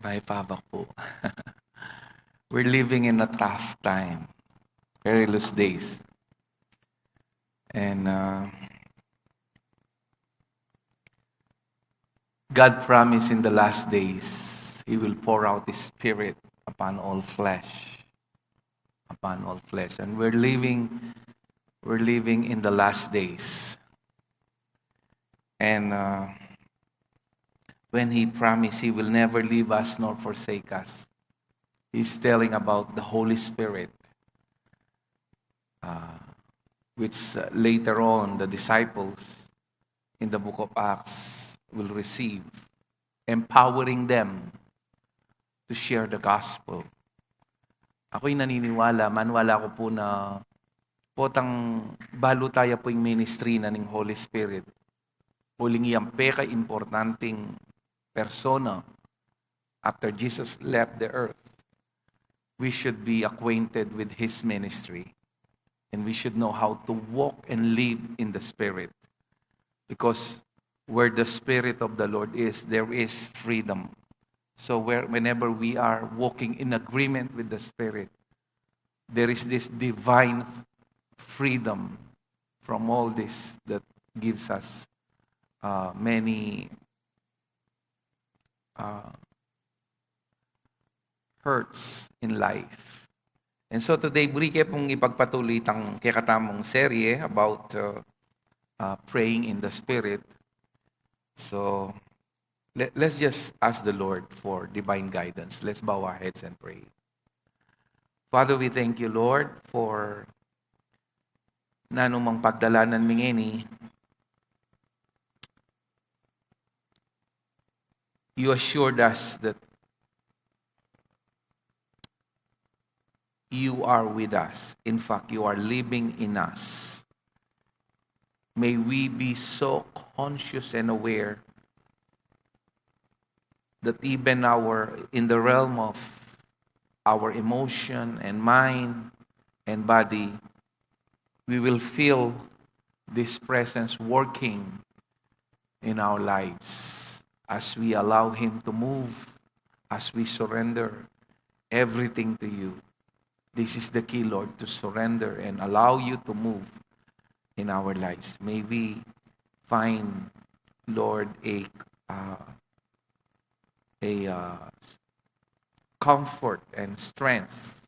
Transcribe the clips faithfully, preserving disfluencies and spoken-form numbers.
May pabak po. We're living in a tough time, perilous days. And uh, God promised in the last days, He will pour out His Spirit upon all flesh. Upon all flesh. And we're living, we're living in the last days. And uh, when He promised He will never leave us nor forsake us, He's telling about the Holy Spirit, uh, which uh, later on the disciples in the book of Acts will receive, empowering them to share the gospel. Ako'y naniniwala, maniwala ako po na potang balu taya po ing ministry na ning Holy Spirit. Uling yang peka-importanting persona after Jesus left the earth, we should be acquainted with His ministry. And we should know how to walk and live in the Spirit. Because where the Spirit of the Lord is, there is freedom. So where, whenever we are walking in agreement with the Spirit, there is this divine freedom from all this that gives us uh, many uh, hurts in life. And so today, buri ke pung ipagpatuloy itang kekatamung serye about uh, uh, praying in the Spirit. So let, let's just ask the Lord for divine guidance. Let's bow our heads and pray. Father, we thank you, Lord, for nanumang pagdalanan mi ngeni. You assured us that you are with us. In fact, you are living in us. May we be so conscious and aware that even our, in the realm of our emotion and mind and body, we will feel this presence working in our lives as we allow Him to move, as we surrender everything to you. This is the key, Lord, to surrender and allow you to move in our lives. May we find, Lord, a, uh, a uh, comfort and strength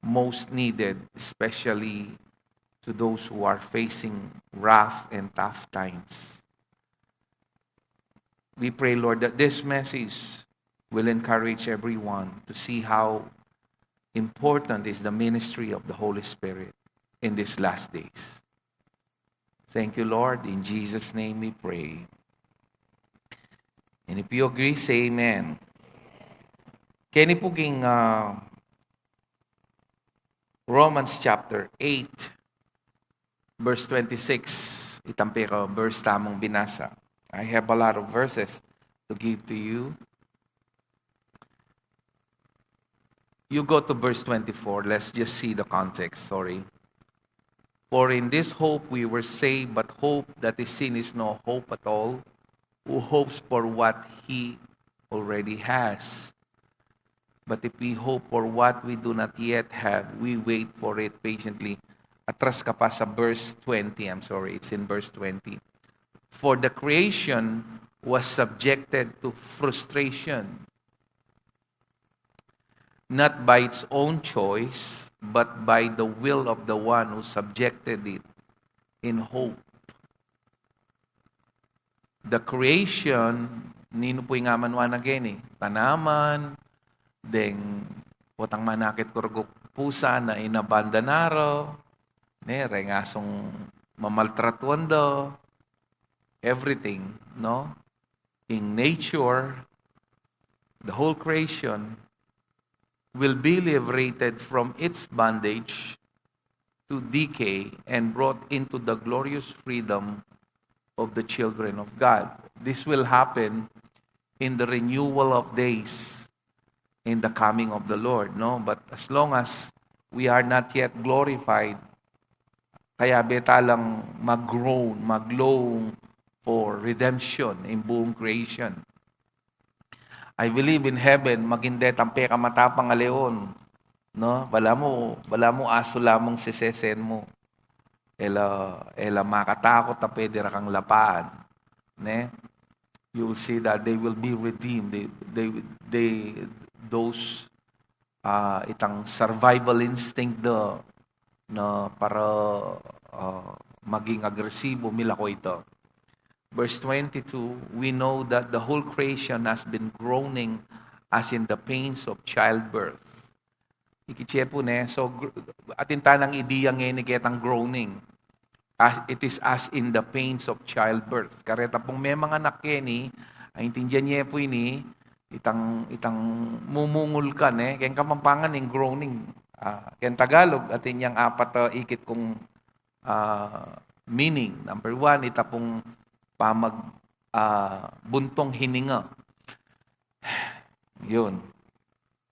most needed, especially to those who are facing rough and tough times. We pray, Lord, that this message will encourage everyone to see how important is the ministry of the Holy Spirit in these last days. Thank you, Lord. In Jesus' name we pray. And if you agree, say amen. Keni pu king uh, Romans chapter eight, verse twenty-six. Itang peka verse tamung binasa. I have a lot of verses to give to you. You go to verse twenty-four. Let's just see the context. Sorry. For in this hope we were saved, but hope that is seen is no hope at all. Who hopes for what he already has? But if we hope for what we do not yet have, we wait for it patiently. Atras ka pa sa verse twenty, I'm sorry, it's in verse twenty. For the creation was subjected to frustration, not by its own choice, but by the will of the one who subjected it, in hope. The creation, ninu pu ing amanwa na keni? Tanaman, deng potang manakit ku ruguk pusa na inabandonado, ne, reng asung mamaltratuan do, everything, no? In nature, the whole creation will be liberated from its bondage to decay and brought into the glorious freedom of the children of God. This will happen in the renewal of days in the coming of the Lord, no? But as long as we are not yet glorified, kaya beta lang mag-groan, mag-long for redemption in buong creation. I believe in heaven, maging detang pekamatapang a leon, no? Balamu, balamu asu lamung sesesen mu. E la, e la makatakut a pwede ra kang lapaan, ne? You will see that they will be redeemed. They, they, they, those, ah, itang survival instinct da na para, ah, maging agresibo, milako ita. Verse twenty-two, we know that the whole creation has been groaning as in the pains of childbirth. Ikit ye pu, ne? So, gr-, atin tana ing ideya ngeni ketang groaning. As, it is as in the pains of childbirth. Kareta pung memanganak keni, aintindian ye pu ini, itang, itang mumungul ka, ne? Keng Kapampangan ing groaning. Ah, keng Tagalog, atin yang apat a ikit kung, ah, meaning. Number one, ita pung pamag-, ah, buntong hininga. Yun.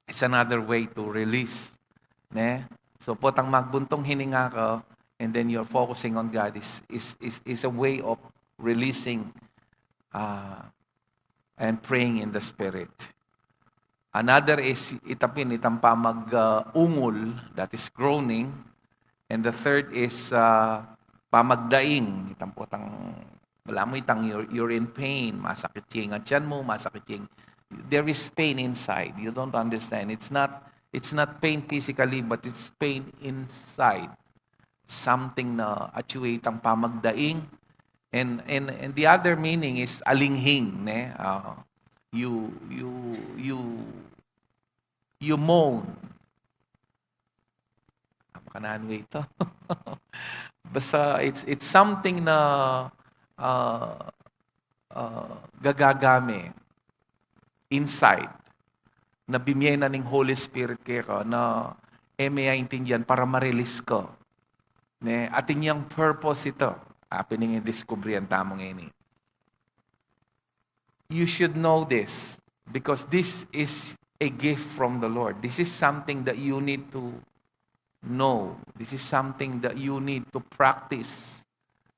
It's another way to release, ne? So, potang magbuntong hininga ka, and then you're focusing on God is, is, is, is a way of releasing, uh, and praying in the Spirit. Another is, ita pin, itang pamag, uh, ungul, that is groaning. And the third is, uh, pamagdaing. Itang potang, balamu itang you're, you're in pain. Masakit ya ing atian mu, masakit ya ing, there is pain inside. You don't understand. It's not, it's not pain physically, but it's pain inside. Something na atyu itang pamagdaing. And, and, and the other meaning is alinghing, ne? Uh, you, you, you, you moan. Ah, makananu ita? Basta it's, it's something na, ah, ah, gagagame inside na bimie na ning Holy Spirit keka na e me aintindian para ma-release ka. Ne, atin yang purpose ita. Apin ing idiskubrihan tamu ngeni. You should know this because this is a gift from the Lord. This is something that you need to know. This is something that you need to practice.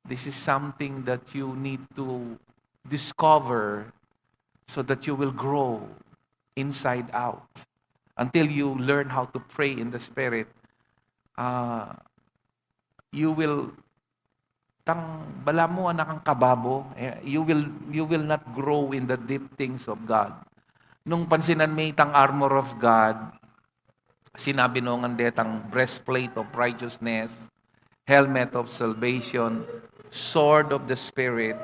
This is something that you need to discover so that you will grow inside out. Until you learn how to pray in the Spirit, uh, you will tang balamu anak ang kababo, eh, you will, you will not grow in the deep things of God. Nung pansinan mi itang armor of God, sinabi no ngan detang breastplate of righteousness, helmet of salvation, sword of the Spirit,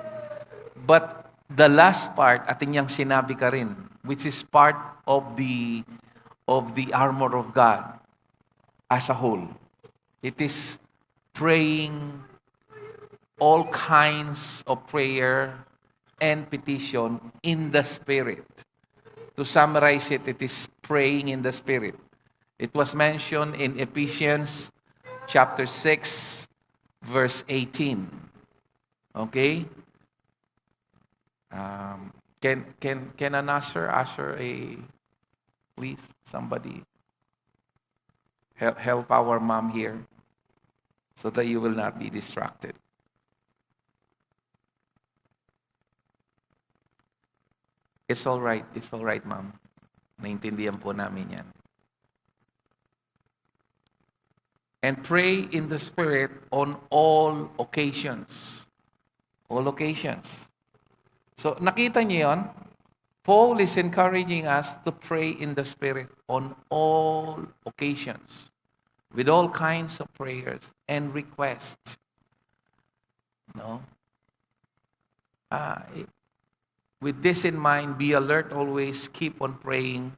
but the last part, atin yang sinabi karin, which is part of the, of the armor of God as a whole. It is praying all kinds of prayer and petition in the Spirit. To summarize it, it is praying in the Spirit. It was mentioned in Ephesians chapter six, verse eighteen. Okay? Um, can, can, can an usher usher a, please, somebody help, help our mom here so that you will not be distracted. It's all right. It's all right, ma'am. Naintindihan po namin yan. And pray in the Spirit on all occasions. All occasions. So, nakita niyo yun? Paul is encouraging us to pray in the Spirit on all occasions, with all kinds of prayers and requests. No? Ah, i-, with this in mind, be alert always, keep on praying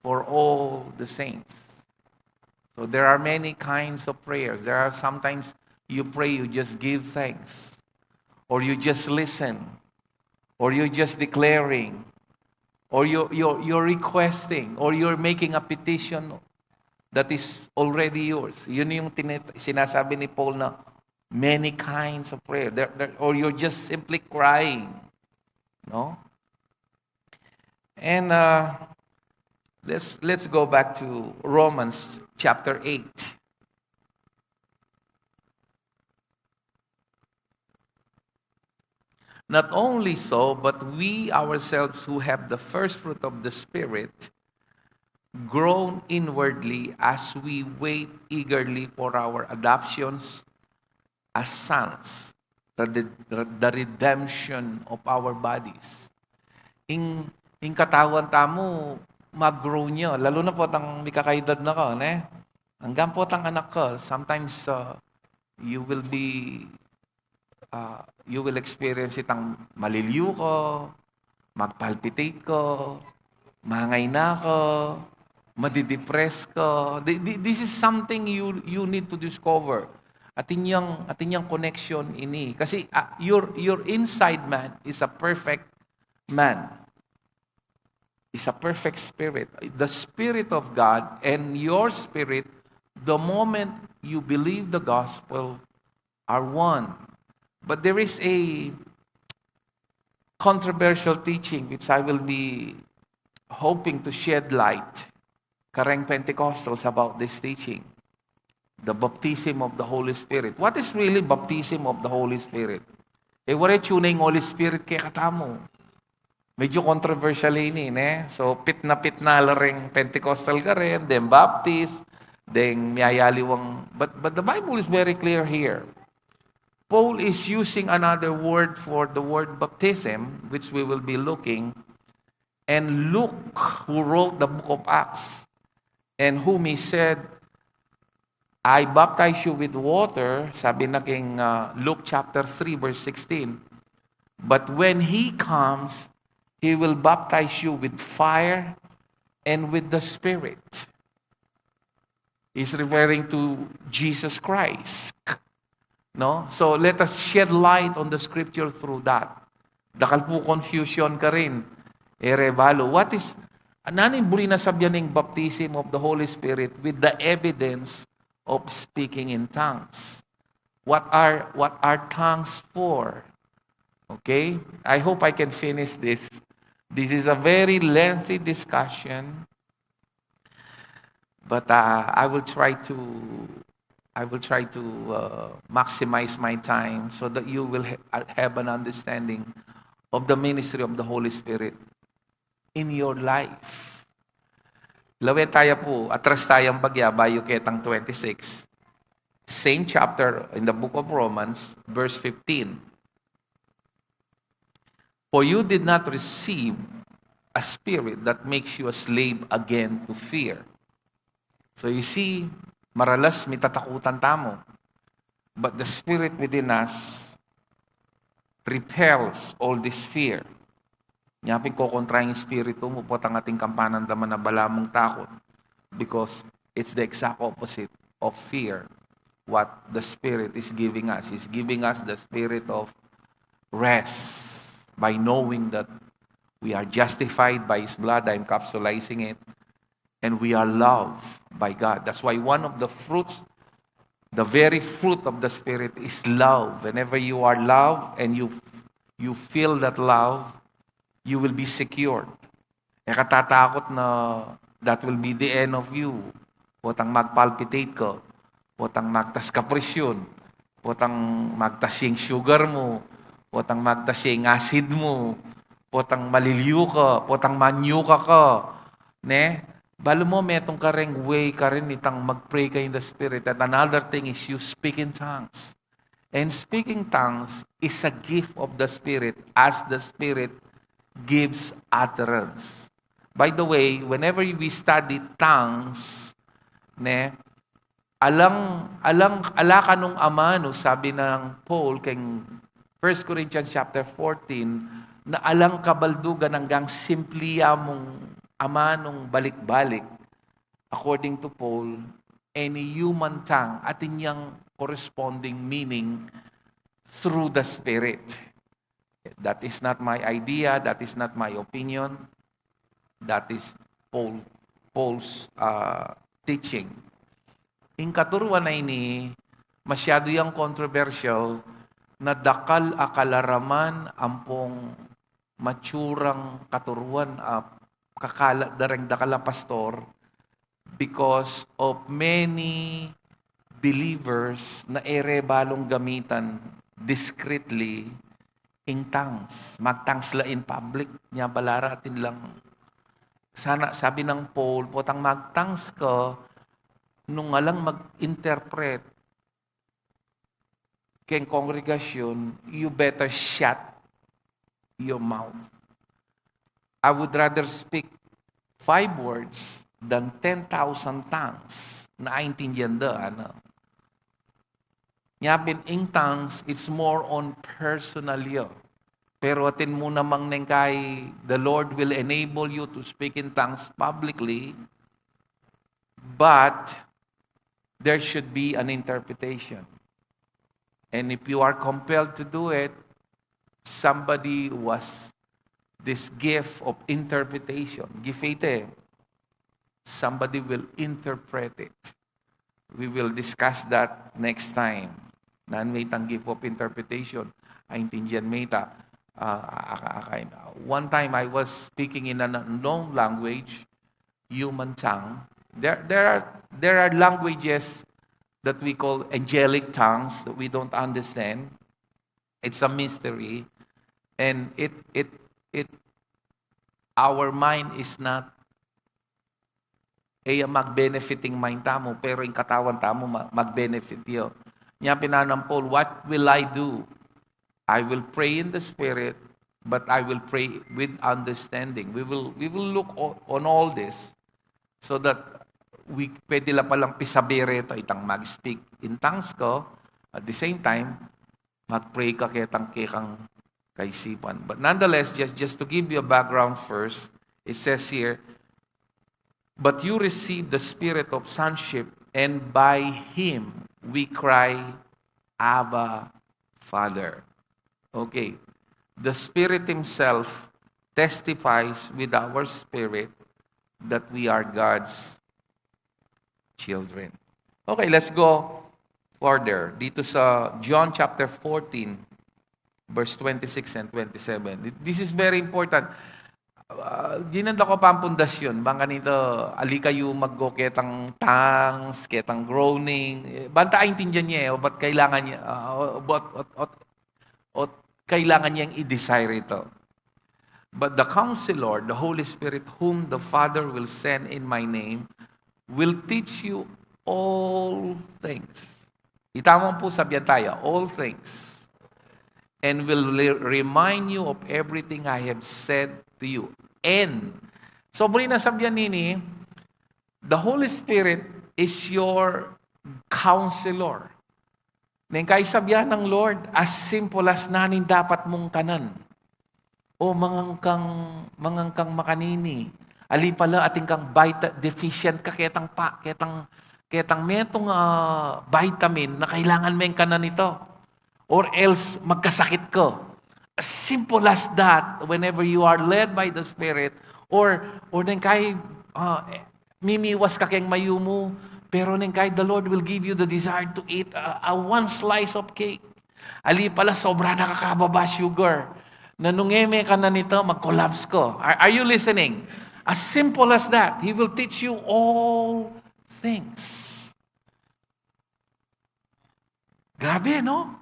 for all the saints. So there are many kinds of prayers. There are sometimes you pray, you just give thanks, or you just listen, or you're just declaring, or you're, you're, you're requesting, or you're making a petition that is already yours. Yun yung tinit-, sinasabi ni Paul na many kinds of prayer. There, there, or you're just simply crying, no? And, uh, let's, let's go back to Romans chapter eight. Not only so, but we ourselves who have the first fruit of the Spirit groan inwardly as we wait eagerly for our adoptions as sons, the, the, the redemption of our bodies. Ing, ing katawan tamu, mag-groan ya, lalu na potang mikakaedad na ka, ne? Anggang potang anak ka, sometimes uh, you will be uh, you will experience itang maliliu ka, magpalpitate ka, mangaina ka, madidepress ka. Th- th- This is something you you need to discover. Atin yang atin yang connection ini. Kasi uh, your your inside man is a perfect man. Is a perfect spirit. The spirit of God and your spirit, the moment you believe the gospel, are one. But there is a controversial teaching which I will be hoping to shed light kareng Pentecostals about this teaching, the baptism of the Holy Spirit. What is really baptism of the Holy Spirit? E, wari tune ing Holy Spirit kekatamu. Medyo controversial ini, ne? So, pitna-pitna la reng Pentecostal karin, deng Baptist, deng miyayaliwang. But, but the Bible is very clear here. Paul is using another word for the word baptism, which we will be looking. And Luke, who wrote the book of Acts, and whom he said, "I baptize you with water," sabi na king uh, Luke chapter three, verse sixteen, "but when he comes, he will baptize you with fire and with the Spirit." He's referring to Jesus Christ. No? So let us shed light on the scripture through that. Dakal pu confusion karin. E re balu. What is, nanu ing buri na sabyan ning baptism of the Holy Spirit with the evidence of speaking in tongues? What are, what are tongues for? Okay? I hope I can finish this. This is a very lengthy discussion, but uh, I will try to I will try to uh, maximize my time so that you will ha- have an understanding of the ministry of the Holy Spirit in your life. Lawen taya pu, atras taya bagya, bayu ketang twenty-six. Same chapter in the book of Romans, verse fifteen. "For you did not receive a spirit that makes you a slave again to fear." So you see, maralas mitatakutan tamu. But the spirit within us repels all this fear. Nya pin kokontra ing espiritu mu, potang atin kang panandaman a balamu mung takut. Because it's the exact opposite of fear, what the Spirit is giving us. He's giving us the spirit of rest by knowing that we are justified by His blood. I'm capsulizing it. And we are loved by God. That's why one of the fruits, the very fruit of the Spirit is love. Whenever you are loved and you, you feel that love, you will be secured. E ka tatakut na that will be the end of you. Potang magpalpitate ka, potang magtas ka presyon, potang magtas ing sugar mu, potang magtas ing acid mu, potang maliliu ka, potang manyuka ka, ne? Balu mu, metung kareng way karin itang mag-pray ka in the Spirit. And another thing is you speak in tongues. And speaking tongues is a gift of the Spirit as the Spirit gives utterance. By the way, whenever we study tongues, ne, alang, alang, ala kanung amanu, sabi ng Paul keng First Corinthians chapter fourteen, na alang kabaldugan anggang simpli ya mung amanu balik-balik, according to Paul, any human tongue, atin yang corresponding meaning through the Spirit. That is not my idea, that is not my opinion, that is Paul, Paul's uh, teaching. Ing katuruan a ini, masyadu yang controversial, na dakal a kalaraman ampong matsurang katuruan a kakalat da reng dakal a pastor because of many believers na e re balung gamitan discreetly in tongues. Mag-tongues la in public, nya bala ra atin lang. Sana, sabi nang Paul, potang mag-tongues ka, nung alang mag-interpret keng kongregasyon, you better shut your mouth. I would rather speak five words than ten thousand tongues na aintindihan da, ano? Nya pin, in tongues, it's more on personal ya. Pero atin mu namang neng kai, the Lord will enable you to speak in tongues publicly, but there should be an interpretation. And if you are compelled to do it, somebody was this gift of interpretation. Gift ita, eh. Somebody will interpret it. We will discuss that next time. Nanu itang gift of interpretation? Aintindian me ita. Ah, aka-, aka-, one time I was speaking in an unknown language, human tongue. There, there are, there are languages that we call angelic tongues that we don't understand. It's a mystery. And it, it, it, our mind is not, e ya mag-benefit ing mind tamu, pero ing katawan tamu ma-, mag-benefit ya. Nya pin nang Paul, "What will I do? I will pray in the Spirit, but I will pray with understanding." We will, we will look o-, on all this so that we, pwede la palang pisabi reta itang mag-speak in tongues ka, at the same time, mag-pray ka ketang kekang kaisipan. But nonetheless, just, just to give you a background first, it says here, "But you received the spirit of sonship, and by him we cry, 'Abba, Father.'" Okay. The Spirit himself testifies with our spirit that we are God's children. Okay, let's go further. Dito sa John chapter fourteen, verse twenty-six and twenty-seven. This is very important. Ah, dinan da ku pang pundasyon, bang kanita, ali kayu mag-go ketang tongues, ketang groaning. Eh, banta aintindian ye, o ba't kailangan ye, ah, o, o, o, o, o kailangan yeng i-desire ita. "But the Counselor, the Holy Spirit, whom the Father will send in my name, will teach you all things." Ita mu pu, sabyan taya, "All things. And will re-, remind you of everything I have said to you." And, so, buri na sabyan nini, the Holy Spirit is your counselor. Neng kai sabyan nang Lord, as simple as nanu ing dapat mung kanan. O, mangan kang, mangan kang makanini. Ali pala atin kang vita-, deficient ka ketang pa-, ketang, ketang metung, ah, vitamin na kailangan meng kanan ita. Or else, magkasakit ka. As simple as that, whenever you are led by the Spirit, or, or neng kai, ah, mimiwas ka keng mayumu, pero neng kai, the Lord will give you the desire to eat a, a one slice of cake. Ali pala, sobra na ka kababa sugar. Na nung e me kanan ita, mag-collapse ka. Are, are you listening? As simple as that. He will teach you all things. Grabe, no?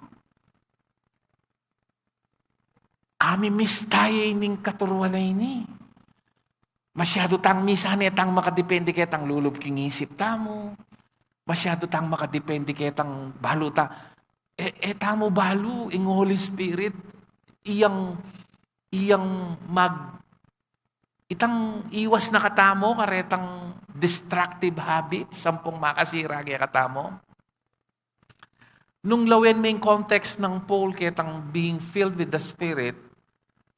Ami-miss taya ining katuruan a ini. Masyadu tang misan e tang makadepende ketang lulub king isip tamu. Masyadu tang makadepende ketang balu ta-, e, e tamu balu, ing Holy Spirit, iyang, iyang mag-, itang iwas na katamu karetang destructive habits, ampong makasira kekatamu. Nung lawen me ing context nang Paul ketang being filled with the Spirit,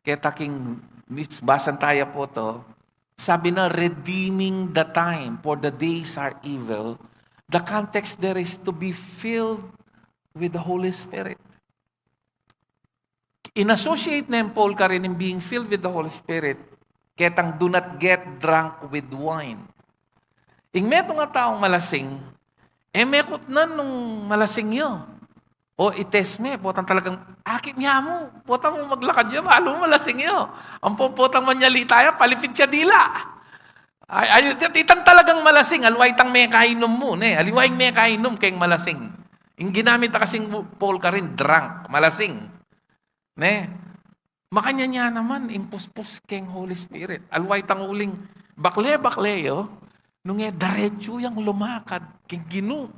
keta king, mis-, basan taya pu to, sabi na, "Redeeming the time, for the days are evil." The context there is to be filled with the Holy Spirit. In-associate neng Paul karin ing being filled with the Holy Spirit, ketang do not get drunk with wine. Ing metung a taung malasing, e mekutnan nung malasing ya. O, i-test me, potang talagang, akit ya mu, potang mu maglakad ya, balu malasing ya. Ampong potang manyalita ya, palipit ya dila. Ay, ay, itang talagang malasing, aliwa itang mekainum mu, ne? Aliwa ing mekainum keng malasing. Ing ginamit na kasing Paul karin, drunk, malasing. Ne? Makanyan ya naman, ing puspus keng Holy Spirit. Aliwa itang uling bakle-bakle yu, nung e diretsu yang lumakad keng Ginu.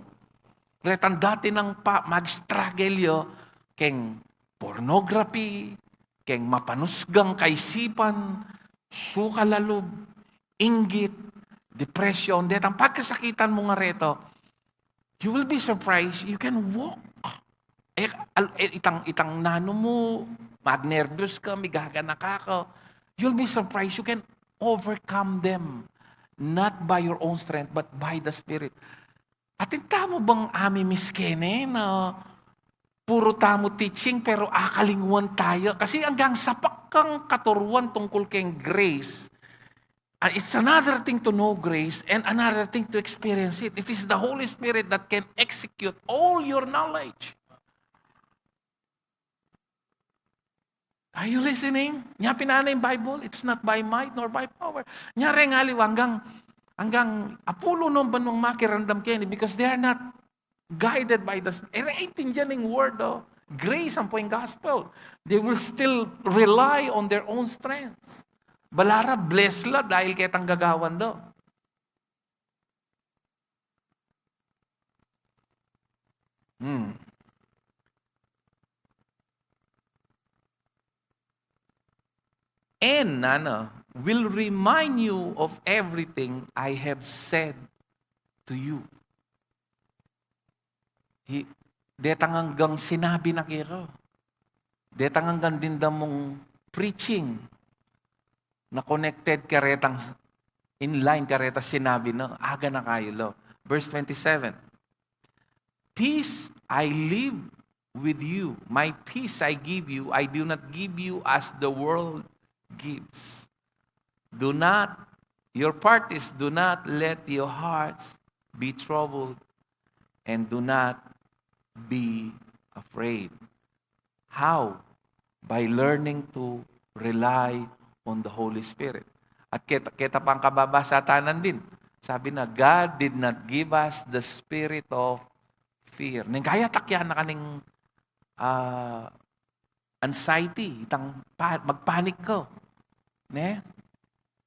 Retang dati nang pa, mag-struggle yu keng pornography, keng mapanusgang kaisipan, suka lalub, inggit, depression, detang pagkasakitan mu nga reto, you will be surprised, you can walk. E, al-, e, itang, itang nanu mu, magnerbiyos ka, migaganaka ka, you'll be surprised, you can overcome them, not by your own strength, but by the Spirit. Atin tamu bang amimiss kene na puru tamu teaching pero akalingwan taya? Kasi anggang sapak kang katuruan tungkul keng grace, ah, it's another thing to know grace and another thing to experience it. It is the Holy Spirit that can execute all your knowledge. Are you listening? Nya pin na ing Bible, "It's not by might nor by power." Nya reng aliwa anggang, anggang apulu no banwang makiramdam keni, because they are not guided by the Spirit. E ra aintindian ing word, o. Grace ampo ing gospel. They will still rely on their own strength. Bala ra, bless la dahil ketang gagawan da. Hmm. And, ano, will remind you of everything I have said to you. Hi-, detang anggang sinabi na keka. Detang anggang dimdam mung preaching na connected karetang, in line kareta sinabi na, aga na kayu lo. Verse twenty-seven, "Peace I leave with you, my peace I give you, I do not give you as the world gives." Do not, your part is, "Do not let your hearts be troubled, and do not be afraid." How? By learning to rely on the Holy Spirit. At keta, keta pang kababasa tanan din. Sabi na, "God did not give us the spirit of fear." Neng kaya takyan na kaning, ah, anxiety, itang pa-, magpanic ka. Ne?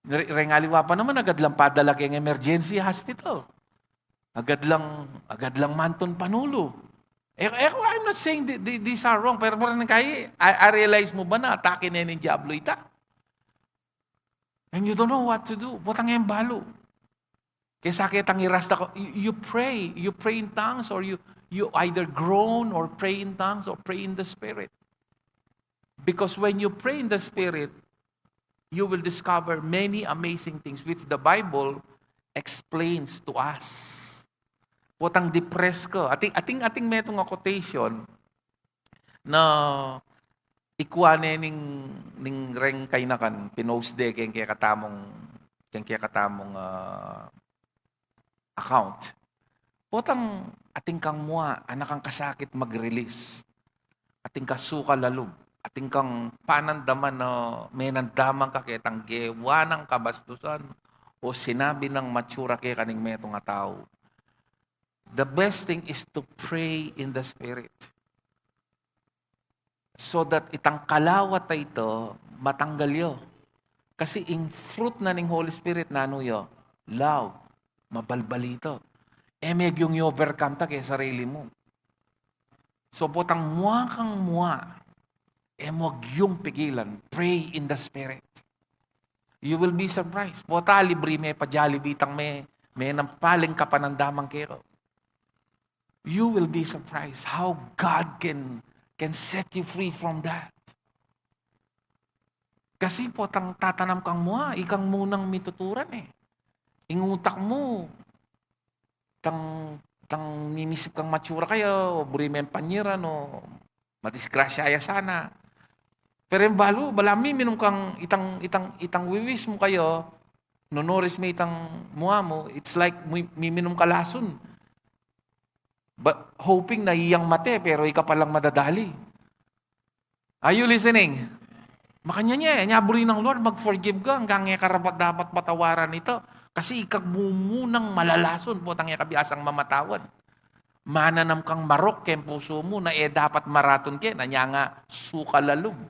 Re-, reng aliwa pa naman, agad lang padala keng emergency hospital. Agad lang, agad lang mantun panulu. E, e, I'm not saying th-, th-, these are wrong, pero, pero neng kaya, I, I realize mu ba na atake ne ning Diablo ita? And you don't know what to do. Potang e mu balu. Kesa ketang irasta ko, you, you pray, you pray in tongues, or you, you either groan or pray in tongues or pray in the Spirit. Because when you pray in the Spirit, you will discover many amazing things which the Bible explains to us. Potang depressed ka. Ating, ating, ating metung a quotation na ikua ne ning, ning reng kainakan, pinost de keng kekatamung, keng kekatamung, ah, account. Potang atin kang mua, anak kang kasakit mag-release. Atin kang suka lalub. Atin kang panandaman na menandaman ka ketang gewa nang kabastusan o sinabi nang matsura keka ning metung a tau. The best thing is to pray in the Spirit. So that itang kalawat a ito, matanggal yu. Kasi ing fruit na ning Holy Spirit, nanu yu? Love. Mabalbal ito. E mu agyung i-overcome ta keng sarili mu. So, potang mua kang mua, e mu agyung pigilan, pray in the Spirit. You will be surprised. Pota, libri me pa Jollibee itang me, me nang paling kapanandaman keka. You will be surprised how God can, can set you free from that. Kasi potang tatanam kang mua, ikang munang mituturan e. Ing utak mu, tang, tang mimisip kang matsura kaya, o buri meng panyiran, o madisgrasya ya sana. Pero ing balu, bala miminum kang itang, itang, itang wiwis mu kaya, nonoris me itang mua mu, it's like mi-, miminum ka lason. But hoping na iyang mate, pero ika palang madadali. Are you listening? Makanyan ya, nya buri nang Lord, mag-forgive ka, anggang e karapat-dapat patawaran ita. Kasi ikang mumunang malalason, potang e ka biasang mamatawad. Mananam kang marok keng pusu mu, na e dapat maratun keka, nya nga suka lalub.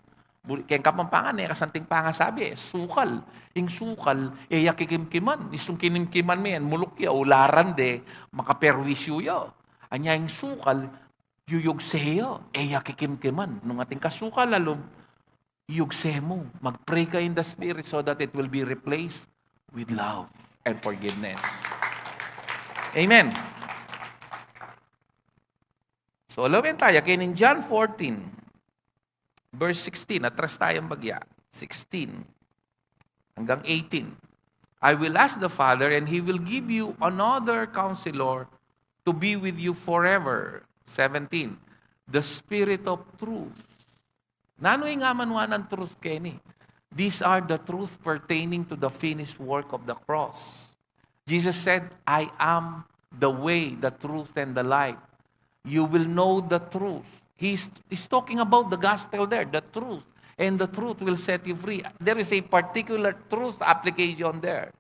Buri-, keng Kapampangan, e ka santing pangasabi, e, sukal. Ing sukal, e ya kikimkiman. Istung kinimkiman me yan, muluk ya, ularan de, makaperwisyu ya. Anya ing sukal, yuyugse ya, e ya kikimkiman. Nung atin kang sukal a lub, yuyugse mu. Mag-pray ka in the Spirit so that it will be replaced with love and forgiveness. Amen. So, lawen taya, keni king John fourteen, verse sixteen, atras tayang bagya. Sixteen hanggang eighteen. "I will ask the Father, and he will give you another counselor to be with you forever." Seventeen, the Spirit of truth. Nanu ing amanuan nang truth keni? These are the truth pertaining to the finished work of the cross. Jesus said, "I am the way, the truth, and the life. You will know the truth." He's, he's talking about the gospel there, the truth. "And the truth will set you free." There is a particular truth application there.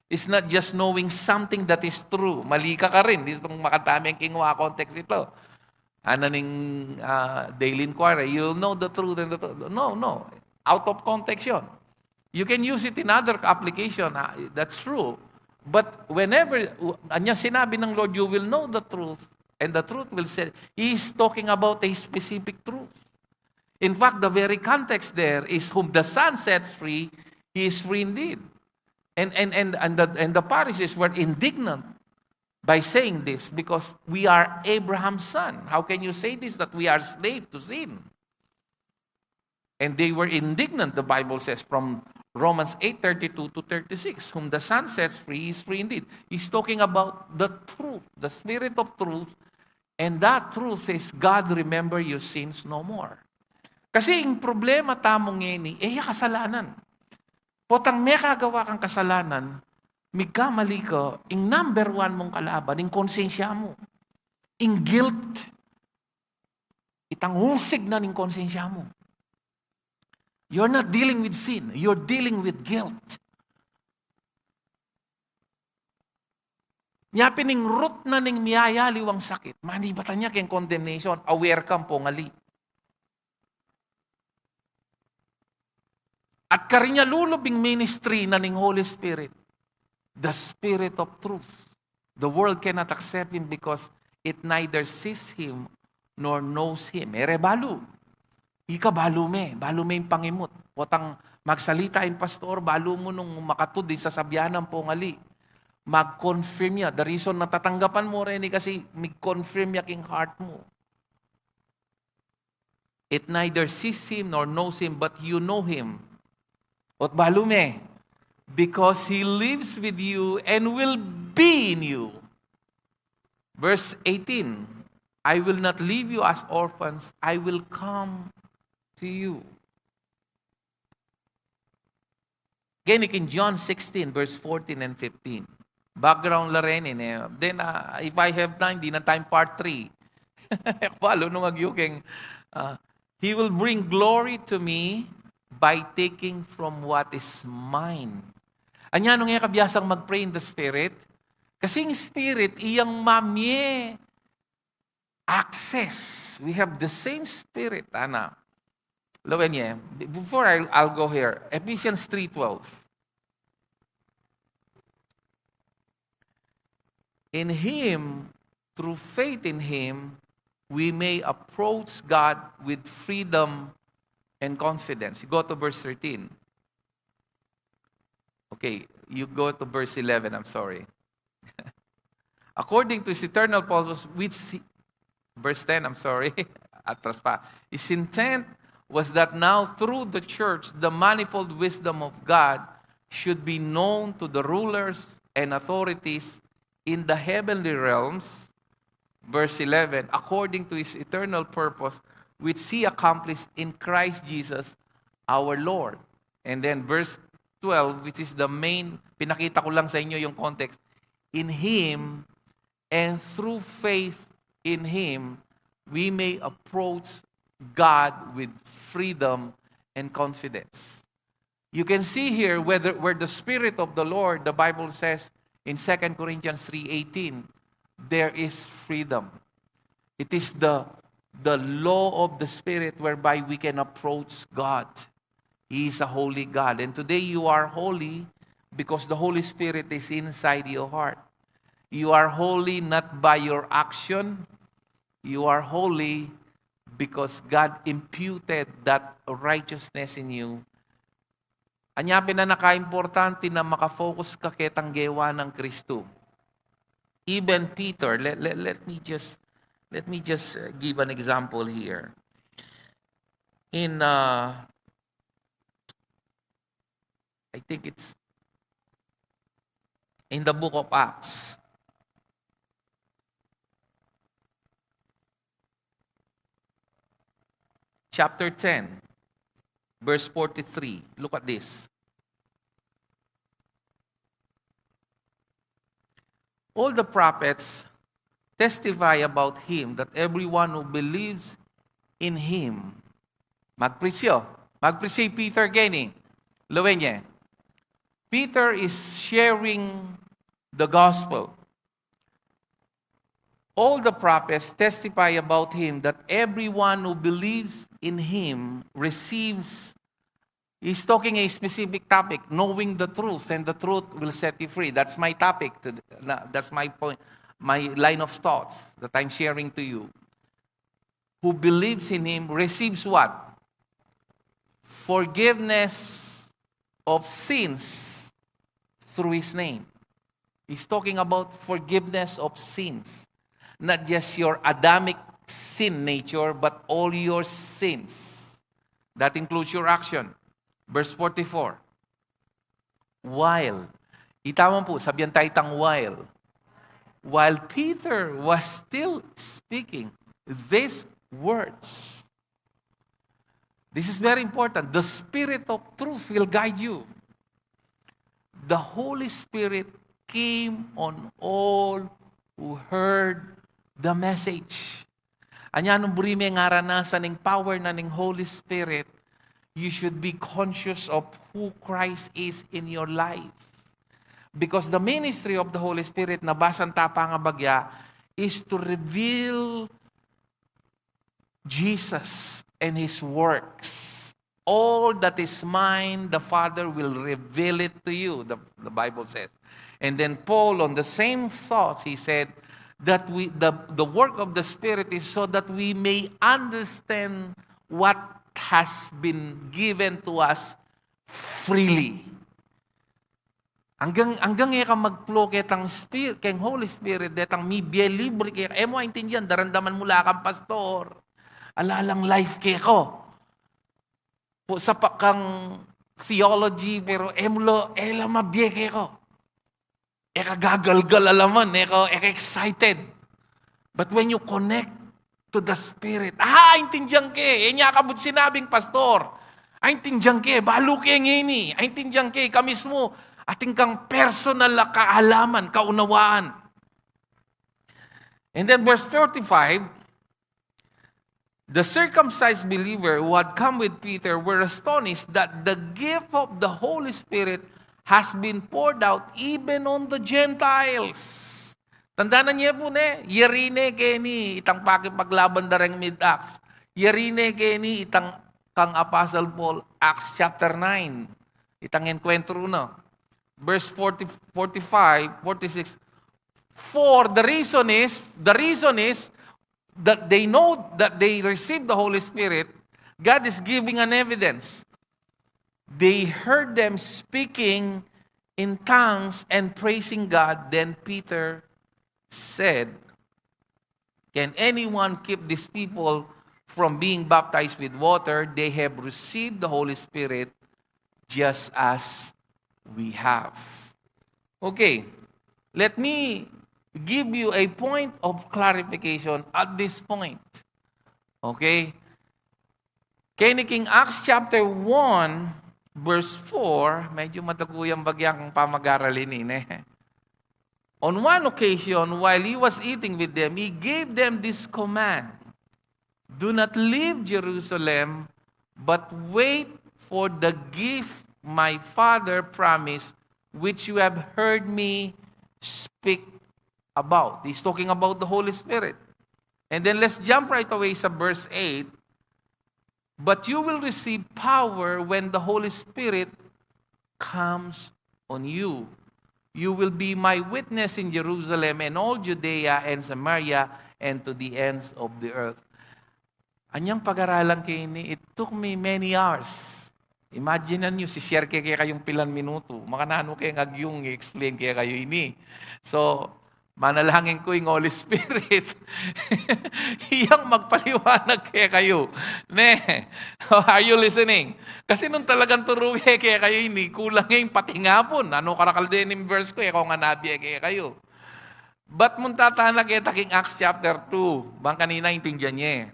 It's not just knowing something that is true. Mali ka karin. Di itong makadaming kinuha context ito. Ano ning, ah, Daily Inquirer, "You'll know the truth and the truth." No, no. Out of context yun. You can use it in other application. Ah, that's true. But whenever, w-, anya sinabi ng Lord, "You will know the truth, and the truth will set," He's talking about a specific truth. In fact, the very context there is, "Whom the Son sets free, he is free indeed." And, and, and, and, the, and the Pharisees were indignant by saying this because, "We are Abraham's son. How can you say this, that we are slave to sin?" And they were indignant, the Bible says, from Romans eight thirty-two to thirty-six, "Whom the Son sets free is free indeed." He's talking about the truth, the Spirit of truth, and that truth is, "God remember your sins no more." Kasi ing problema tamu ngeni, e ya kasalanan. Potang mekagawa kang kasalanan, migkamali ka, ing number one mung kalaban, ing konsensya mu. Ing guilt, itang usig na ning konsensya mu. You're not dealing with sin, you're dealing with guilt. Nya pin ing root na ning miyayaliwang sakit, manibatan ya keng condemnation, aware kang pongali. At karin ya lulub ing ministry na ning Holy Spirit, the Spirit of truth. The world cannot accept him because it neither sees him nor knows him. E re balu. Ika balu me, balu me ing pangimut. Potang magsalita ing pastor, balu mu nung makatud ing sasabian nang pongali. Mag-confirm ya. The reason na tatanggapan mu reni kasi mig-confirm ya king heart mu. It neither sees him nor knows him, but you know him. Ot balu me, because he lives with you and will be in you. Verse eighteen, "I will not leave you as orphans, I will come to you." Keni king John sixteen, verse fourteen and fifteen. Background la reni, e. Then, ah, if I have time, dinan tayang part three. Balu nung agyu keng, ah, "He will bring glory to me by taking from what is mine." Anya nung e ka biasang mag-pray in the Spirit? Kasi ing Spirit, iyang mamie access. We have the same Spirit, ana. Lawen ye, before I, I'll go here, Ephesians three twelve. "In him, through faith in him, we may approach God with freedom and confidence." You go to verse thirteen. Okay, you go to verse eleven, I'm sorry. "According to his eternal purpose, which he," verse ten, I'm sorry, atras pa. "His intent was that now through the church, the manifold wisdom of God should be known to the rulers and authorities in the heavenly realms." Verse eleven, "According to his eternal purpose, which he accomplished in Christ Jesus our Lord." And then verse twelve, which is the main, pinakita ko lang sa inyo yung context. "In him and through faith in him, we may approach God with freedom and confidence." You can see here whether, where the Spirit of the Lord, the Bible says in Second Corinthians three eighteen, there is freedom. It is the, the law of the Spirit whereby we can approach God. He is a holy God. And today you are holy because the Holy Spirit is inside your heart. You are holy not by your action. You are holy because God imputed that righteousness in you. Anya pin a nakaimportante na makafocus ka ketang gewa nang Kristo. Even Peter, let, let, let me just, let me just uh, give an example here. In, uh, I think it's in the book of Acts, chapter ten, verse forty-three. Look at this. All the prophets testify about him, that everyone who believes in him. Magpresyo. Magpresyo Peter keni. Lawen ye. Peter is sharing the gospel. All the prophets testify about him, that everyone who believes in him receives. He's talking a specific topic, knowing the truth, and the truth will set you free. That's my topic. To, na- that's my point, my line of thoughts that I'm sharing to you. Who believes in him receives what? Forgiveness of sins through his name. He's talking about forgiveness of sins. Not just your Adamic sin nature, but all your sins. That includes your action. Verse forty-four. While, ita mo pu, sabian tayu itang while. While Peter was still speaking these words, this is very important. The Spirit of truth will guide you. The Holy Spirit came on all who heard the message. Anya nung buri me ngaranasan ing power na ning Holy Spirit, you should be conscious of who Christ is in your life. Because the ministry of the Holy Spirit, nabasa ta pa nga bagya, is to reveal Jesus and his works. All that is mine, the Father will reveal it to you, the, the Bible says. And then Paul, on the same thoughts, he said that we, the, the work of the Spirit is so that we may understand what has been given to us freely. Anggang, anggang e ka mag-flow ketang Spirit, keng Holy Spirit, detang mibie libre keka. E mu aintindian, daramdaman mu la kang pastor. Ala lang life keka. Pu, sapa kang theology, pero e mu la, e la mabie keka. E ka gagalgal a laman, e ka, e ka excited. But when you connect to the Spirit, ah, aintindian ke, e nya kabud sinabing pastor. Aintindian ke, balu ke ngeni. Aintindian ke, ika mismu, atin kang personal a kaalaman, kaunawaan. And then verse thirty-five, the circumcised believer who had come with Peter were astonished that the gift of the Holy Spirit has been poured out even on the Gentiles. Tandanan ye pu ne, yari ne keni itang pakipaglaban da reng mid-Acts. Yari ne keni itang kang Apostle Paul, Acts chapter nine. Itang enkwentro na. Verse forty, forty-five, forty-six. For the reason is, the reason is, that they know that they received the Holy Spirit, God is giving an evidence. They heard them speaking in tongues and praising God. Then Peter said, "Can anyone keep these people from being baptized with water? They have received the Holy Spirit just as we have." Okay, let me give you a point of clarification at this point. Okay? Keni king Acts chapter one, verse four, medyo mataguyan bagya kang pamag-aral ini, ne? On one occasion, while he was eating with them, he gave them this command: "Do not leave Jerusalem, but wait for the gift my Father promised, which you have heard me speak about." He's talking about the Holy Spirit. And then let's jump right away sa verse eight. "But you will receive power when the Holy Spirit comes on you. You will be my witness in Jerusalem and all Judea and Samaria and to the ends of the earth." Anyang pag-aralan ke ini, it took me many hours. Imagine ninyu, si-share ke kekayu ing pilan minutu. Makananu ke ing agyung i-explain kekayu ini. So, manalangin ku ing Holy Spirit iyang magpaliwanag kekayu. Ne? Are you listening? Kasi nung talagang turu ke kekayu ini, kulang ya ing patingapun. Ano karakal din ing verse ku, e ku ngan nabie kekayu. But munta tana keta king Acts chapter two. Bang kanita intindian ye.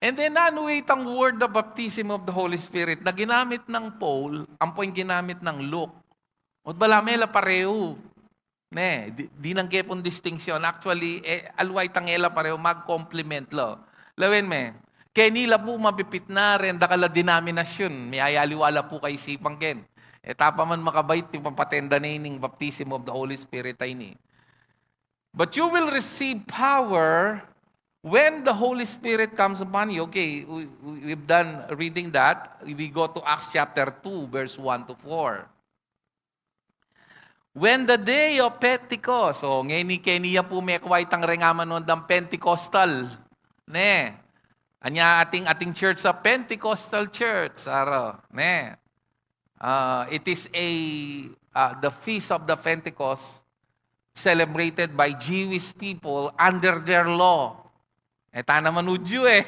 And then, nanu itang word of baptism of the Holy Spirit na ginamit nang Paul, ampo ing ginamit nang Luke? Ot bala mela parehu. Ne, di, dinan ke pung distinction. Actually, e, aliwa itang e la parehu, mag-complement la. Lawen me, keni la pu mapipitna reng dakal a denominasyun, miyayaliwa la pu kaisipan ken. E ta pa man makabait, pipapatenda ne ining baptism of the Holy Spirit a ini. "But you will receive power when the Holy Spirit comes upon you." Okay, we, we, we've done reading that. We go to Acts chapter two, verse one to four. "When the day of Pentecost," so, ngeni keni ya pu mekua itang reng amanung dang Pentecostal. Ne? Anya ating, ating church a Pentecostal church, aro, ne? Uh, it is a, uh, the feast of the Pentecost celebrated by Jewish people under their law. E ta naman Hudyu e.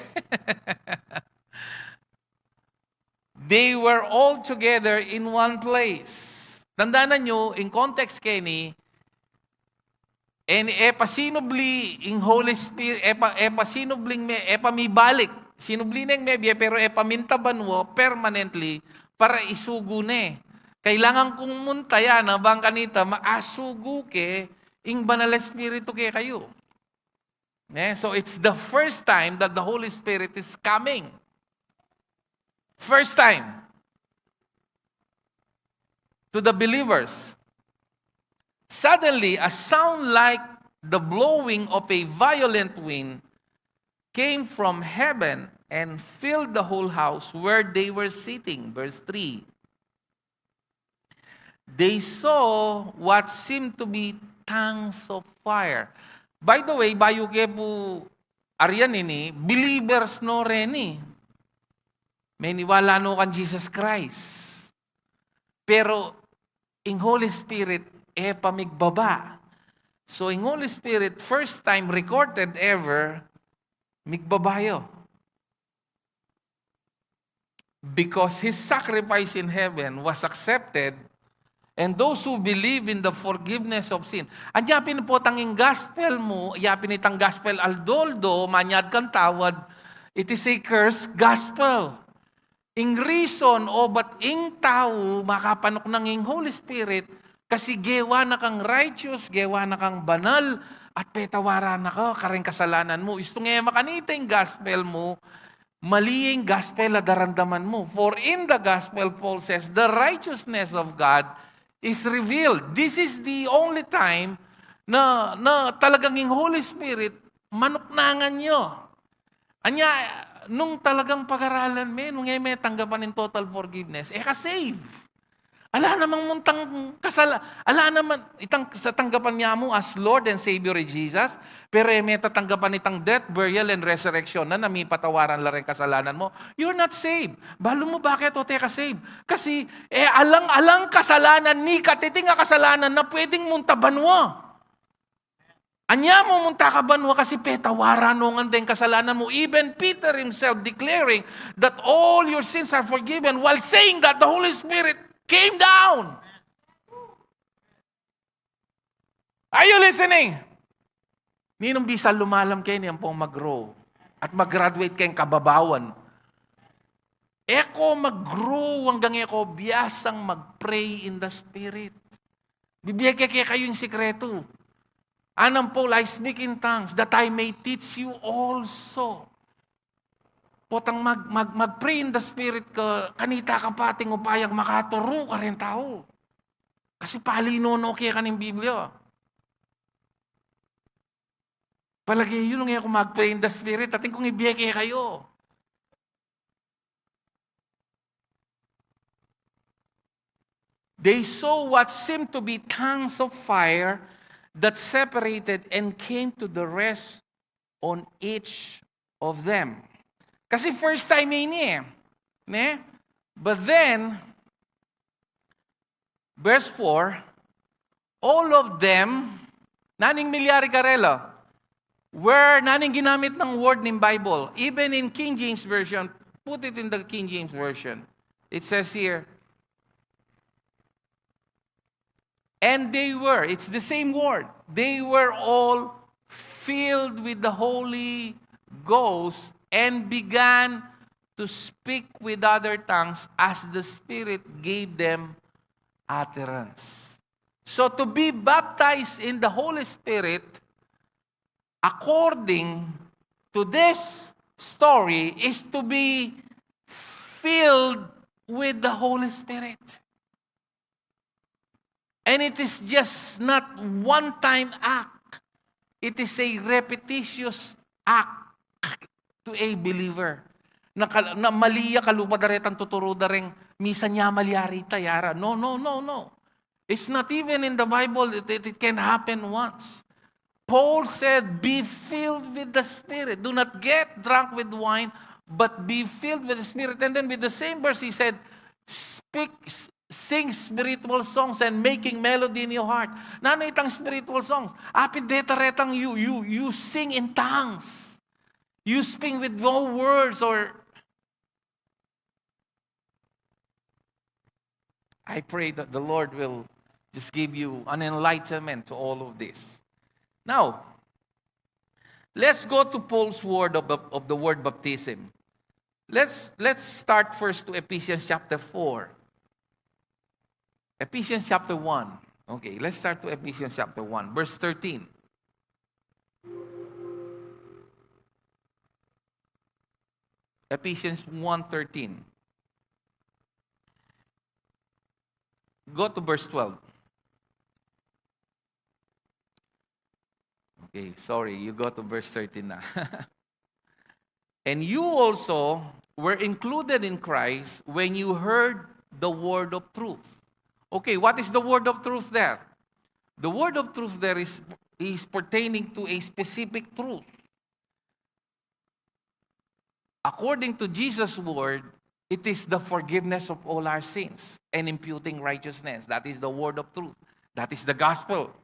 "They were all together in one place." Tandanan yu, in context keni, e, e pa sinubli ing Holy Spirit, e pa, e pa sinubling me, e pa mibalik. Sinubli neng mebie, pero e pa minta banua permanently para isugu ne. Kailangan kung munta ya na bang kanita, maasugu ke ing Banal Espiritu kekayu. Ne? So it's the first time that the Holy Spirit is coming. First time to the believers. "Suddenly, a sound like the blowing of a violent wind came from heaven and filled the whole house where they were sitting." Verse three. "They saw what seemed to be tongues of fire." By the way, bayu ke pu arian ini, believers no reni. Meniwala no kang Jesus Christ. Pero ing Holy Spirit, e pa migbaba. So, ing Holy Spirit, first time recorded ever, migbaba ya. Because his sacrifice in heaven was accepted, and those who believe in the forgiveness of sin. Anya pin potang ing gospel mu, ya pin itang gospel aldo-aldo, manyad kang tawad, it is a cursed gospel. Ing reason o bat ing tau makapanuknang ing Holy Spirit, kasi gewa na kang righteous, gewa na kang banal, at petawaran na ka kareng kasalanan mu. Istung e makanita ing gospel mu, mali ing gospel a daramdaman mu. For in the gospel, Paul says, the righteousness of God is revealed. This is the only time na, na talagang ing Holy Spirit manuknangan yu. Anya, nung talagang pag-aralan me, nung e me tanggapan ing total forgiveness, e ka save. Ala namang muntang kasala-, ala naman itang sa tanggapan ya mu as Lord and Savior i Jesus, pero e me tatanggapan itang death, burial, and resurrection na, na mipatawaran la reng kasalanan mu, you're not saved. Balu mu bakit o te ka save? Kasi, e, alang-alang kasalanan, ni katiting a kasalanan na pwedeng munta banua. Anya mu munta ka banua kasi petawaran no ngan deng kasalanan mu. Even Peter himself declaring that all your sins are forgiven, while saying that, the Holy Spirit came down. Are you listening? Ninung bisa lumalam keni ampong mag-grow at mag-graduate keng kababawan. E ko mag-grow anggang e ko biasang mag-pray in the Spirit. Bibie ke kekayu ing sikretu. Anang Paul, "I speak in tongues that I may teach you also." Potang mag, mag, mag-pray in the Spirit ka, kanita ka pa ating upayang makaturu kareng tau. Kasi pali no no keka ning Biblia. Palage yu, nung e ku mag-pray in the Spirit, atin kung ibie kekayu. They saw what seemed to be tongues of fire that separated and came to the rest on each of them. Kasi first time ini e. Ne? But then, verse four, all of them, naning milyari karela, where naning ginamit ng word ng Bible, even in King James Version, put it in the King James Version. It says here, and they were, it's the same word, they were all filled with the Holy Ghost and began to speak with other tongues as the Spirit gave them utterance. So to be baptized in the Holy Spirit, according to this story, is to be filled with the Holy Spirit. And it is just not one-time act. It is a repetitious act to a believer. Na, ka- na mali ya kalupa da retang tuturu da reng misa, nya malyari ita, yara. No, no, no, no. It's not even in the Bible. It, it, it can happen once. Paul said, "Be filled with the Spirit. Do not get drunk with wine, but be filled with the Spirit." And then with the same verse, he said, "Speak, s- sing spiritual songs and making melody in your heart." Nanu itang spiritual songs? Apin deta retang you, you, you sing in tongues. You speak with no words or I pray that the Lord will just give you an enlightenment to all of this. Now, let's go to Paul's word of, of, of the word baptism. Let's, let's start first to Ephesians chapter four. Ephesians chapter one. Okay, let's start to Ephesians chapter one, verse thirteen. Ephesians one thirteen. Go to verse twelve. Okay, sorry, you go to verse thirteen na. "And you also were included in Christ when you heard the word of truth." Okay, what is the word of truth there? The word of truth there is, is pertaining to a specific truth. According to Jesus' word, it is the forgiveness of all our sins and imputing righteousness. That is the word of truth. That is the gospel.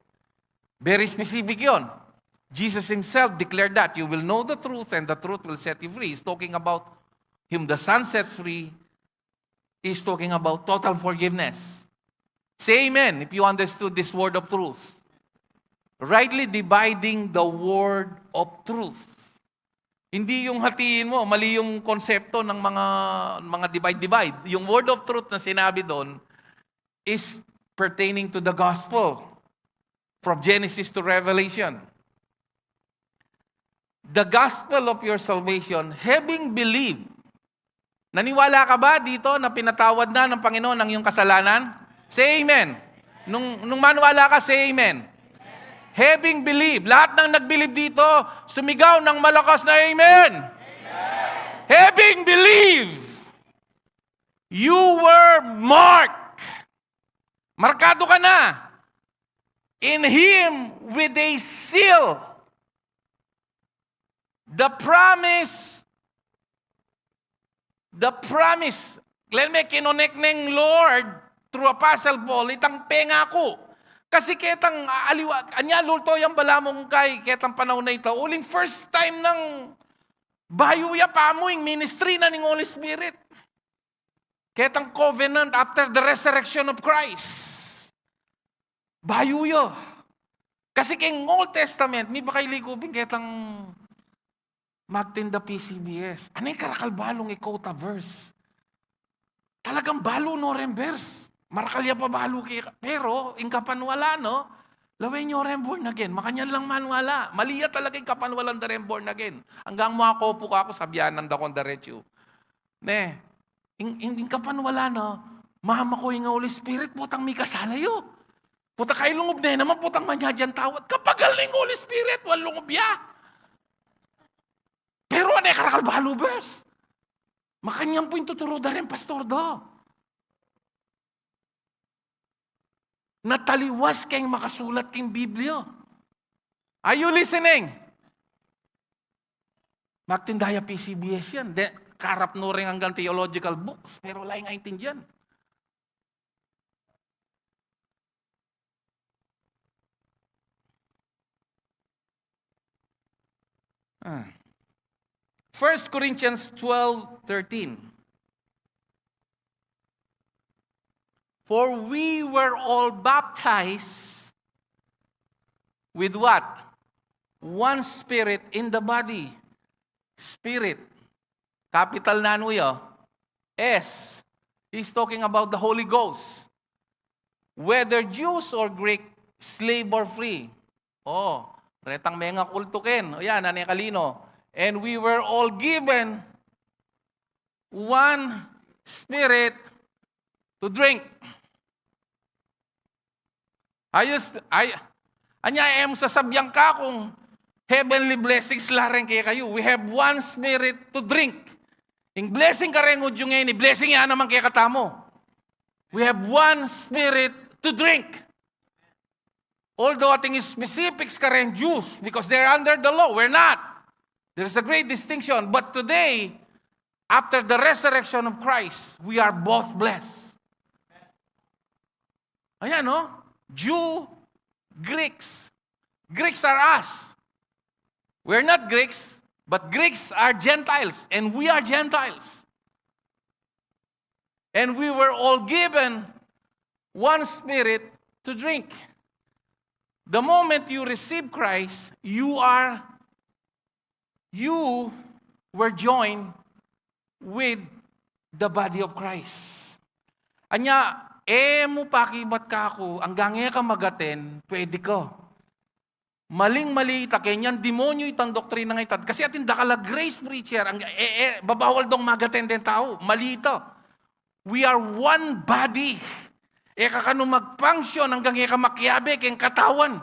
Very specific yon. Jesus himself declared that, "You will know the truth, and the truth will set you free." He's talking about him the Son sets free. He's talking about total forgiveness. Say amen if you understood this word of truth. Rightly dividing the word of truth. Hindi yung hatiin mo, mali yung konsepto ng mga, mga divide-divide. Yung word of truth na sinabi doon is pertaining to the gospel, from Genesis to Revelation. The gospel of your salvation, having believed. Naniwala ka ba dito na pinatawad na ng Panginoon ang iyong kasalanan? Say amen. Nung, nung maniwala ka, say amen. Having believed. Lahat ng nagbilib dito, sumigaw ng malakas na amen. Having believed, you were marked. Markado ka na. In him with a seal. The promise, the promise. Len me kinonek neng Lord through Apostle Paul, itang pengaku. Kasi ketang aliwa, anya lulto yang balamu kay ketang panaun a ita. Uling first time nang bayu ya pamu ing ministry na ning Holy Spirit. Ketang covenant after the resurrection of Christ. Bayu ya. Kasi keng Old Testament, mipakailiko pin ketang magtinda P C B S. Ane karakal balung i-quote a verse? Talagang balu no reng verse. Marakal ya pa balu ke, pero ing kapanwalan, no? Lawen yo reng born again. Makanyan lang manwala. Mali ya talaga ing kapanwalan da reng born again. Anggang makopu ka ku, sabyan nang dakong diretsu. Ne, ing, ing, ing kapanwalan, no? Mamaku ing Holy Spirit, potang mikasala yu. Potang kailungub ne naman, potang manyadyan tawad. Kapagal ning Holy Spirit, walang lungub ya. Pane karakal balu verse. Makanyan pu ing tuturu da ring pastor da. Na taliwas keng makasulat king Biblia. Are you listening? Magtinda ya P C B S yan. De, karap no ring anggang theological books, pero ala yang aintindian. Ah. First Corinthians twelve thirteen. For we were all baptized with what? One spirit in the body. Spirit. Capital nanu ya? S. He's talking about the Holy Ghost. Whether Jews or Greek, slave or free. O, retang mengakultu ken. O yan, ane kalino. And we were all given one spirit to drink. Ayus, ay, anya, e mu sasabian ka kung heavenly blessings la reng kekayu. We have one spirit to drink. Ing blessing kareng Hudyu ngeni, blessing ya naman kekatamu. We have one spirit to drink. Although ating specifics kareng Jews, because they're under the law, we're not. There's a great distinction. But today, after the resurrection of Christ, we are both blessed. Ayan, no? Jew, Greeks. Greeks are us. We're not Greeks, but Greeks are Gentiles, and we are Gentiles. And we were all given one spirit to drink. The moment you receive Christ, you are, you were joined with the body of Christ. Anya, e mu pakibat kaku, anggang e ka mag-attend, pwede ka. Maling-mali ita, kanyan demonyo itang doktrinang ita. Kasi atin dakal a grace preacher, ang, e, e, babawal dong mag-attend deng tau. Mali ita. We are one body. E ka kanu mag-function anggang e ka makiabe keng katawan.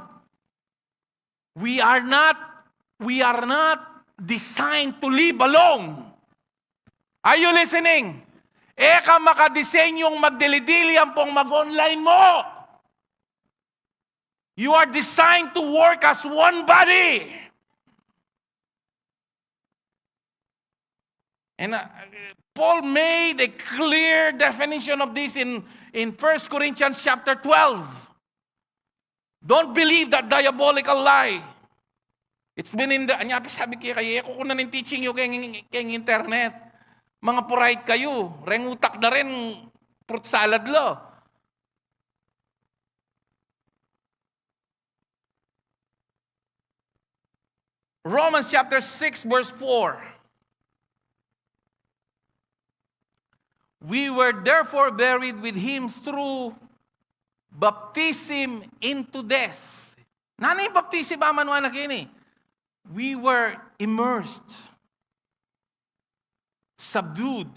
We are not, we are not designed to live alone. Are you listening? E ka makadisenyung magdili-dili ampong mag-online mu. You are designed to work as one body. And, uh, Paul made a clear definition of this in, in First Corinthians chapter twelve. Don't believe that diabolical lie. It's been in the, anya, sabi ke kaya, e ku kunan ing teaching yu keng, keng internet. Mga purayt kayu, reng utak da rin, fruit salad la. Romans chapter six, verse four. We were therefore buried with him through baptism into death. Nanu ing baptism, a manuan na keni? We were immersed, subdued.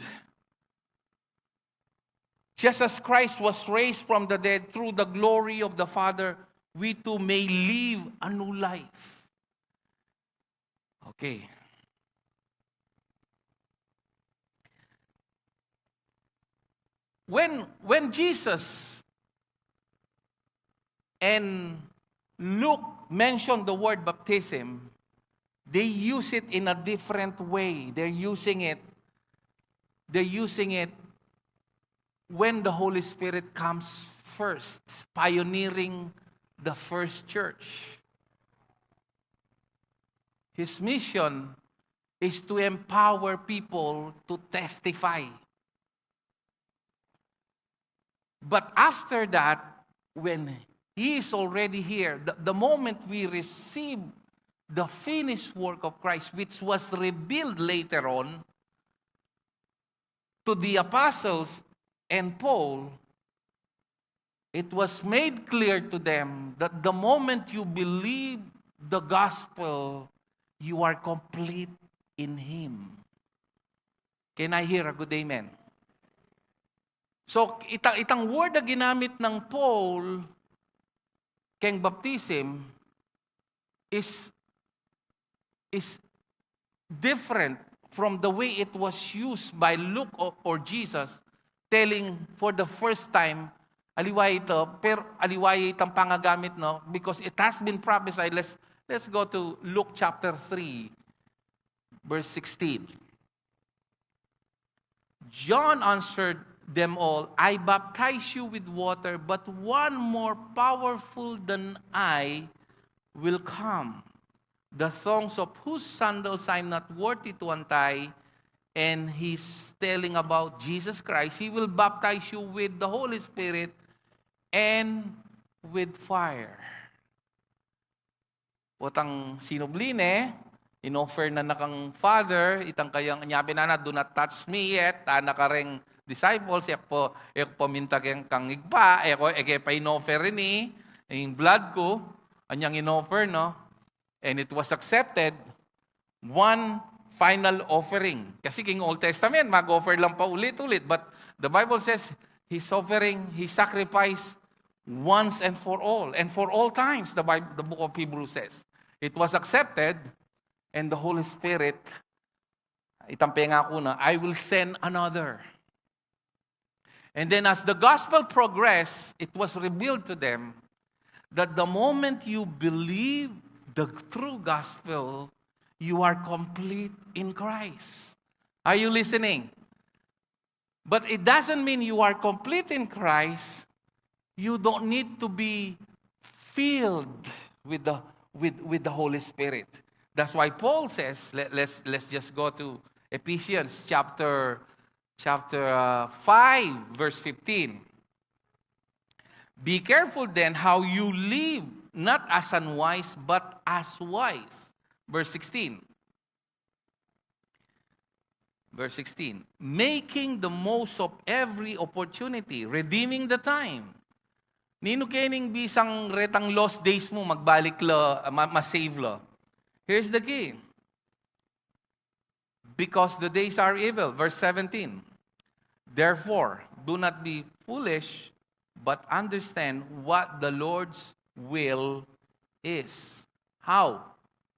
Just as Christ was raised from the dead through the glory of the Father, we too may live a new life. Okay. When, when Jesus and Luke mentioned the word baptism, they use it in a different way. They're using it, they're using it when the Holy Spirit comes first, pioneering the first church. His mission is to empower people to testify. But after that, when he is already here, the, the moment we receive the finished work of Christ, which was revealed later on to the apostles and Paul, it was made clear to them that the moment you believe the gospel, you are complete in Him. Can I hear a good amen? So, ita-, itang word na ginamit ng Paul keng baptism is, is different from the way it was used by Luke or, or Jesus, telling for the first time, aliwa ito, pero aliwa itang pangagamit, no? Because it has been prophesied. Let's, let's go to Luke chapter three, verse sixteen. John answered them all, "I baptize you with water, but one more powerful than I will come, the thongs of whose sandals I am not worthy to untie." And he's telling about Jesus Christ. "He will baptize you with the Holy Spirit and with fire." Potang sinubli ne, inoffer na na kang Father, itang kayang, nya pin na, "Do not touch me yet," a na kareng disciples, e ku pa, e ku pa minta keng kang Ibpa, e ku, e ke pa inoffer ini, ing blood ku, anyang inoffer, no? And it was accepted, one final offering. Kasi king Old Testament, mag-offer lang pa ulit-ulit. But the Bible says, his offering, his sacrifice, once and for all, and for all times, the Bible, the book of Hebrews says. It was accepted, and the Holy Spirit, itang pengaku na, "I will send another." And then as the gospel progressed, it was revealed to them that the moment you believe the true gospel, you are complete in Christ. Are you listening? But it doesn't mean you are complete in Christ. You don't need to be filled with the, with, with the Holy Spirit. That's why Paul says, let, let's, let's just go to Ephesians chapter, chapter, uh, five, verse fifteen. "Be careful then how you live, not as unwise, but as wise." Verse sixteen. Verse sixteen, "Making the most of every opportunity, redeeming the time." Ninu kening bisang retang lost days mu, magbalik la, ma-, ma-save la. Here's the key. "Because the days are evil." Verse seventeen, "Therefore, do not be foolish, but understand what the Lord's will is." How?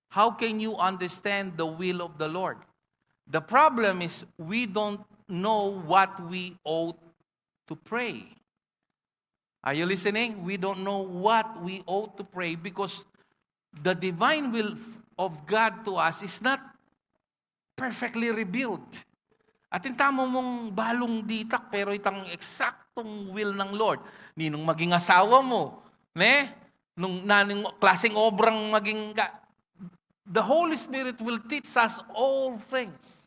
How can you understand the will of the Lord? The problem is we don't know what we ought to pray. Are you listening? We don't know what we ought to pray because the divine will of God to us is not perfectly revealed. Atin tamu mung balung ditak, pero itang eksaktong will ng Lord. Ninung maging asawa mu, ne? Nung nanung klaseng obrang maging ka, the Holy Spirit will teach us all things.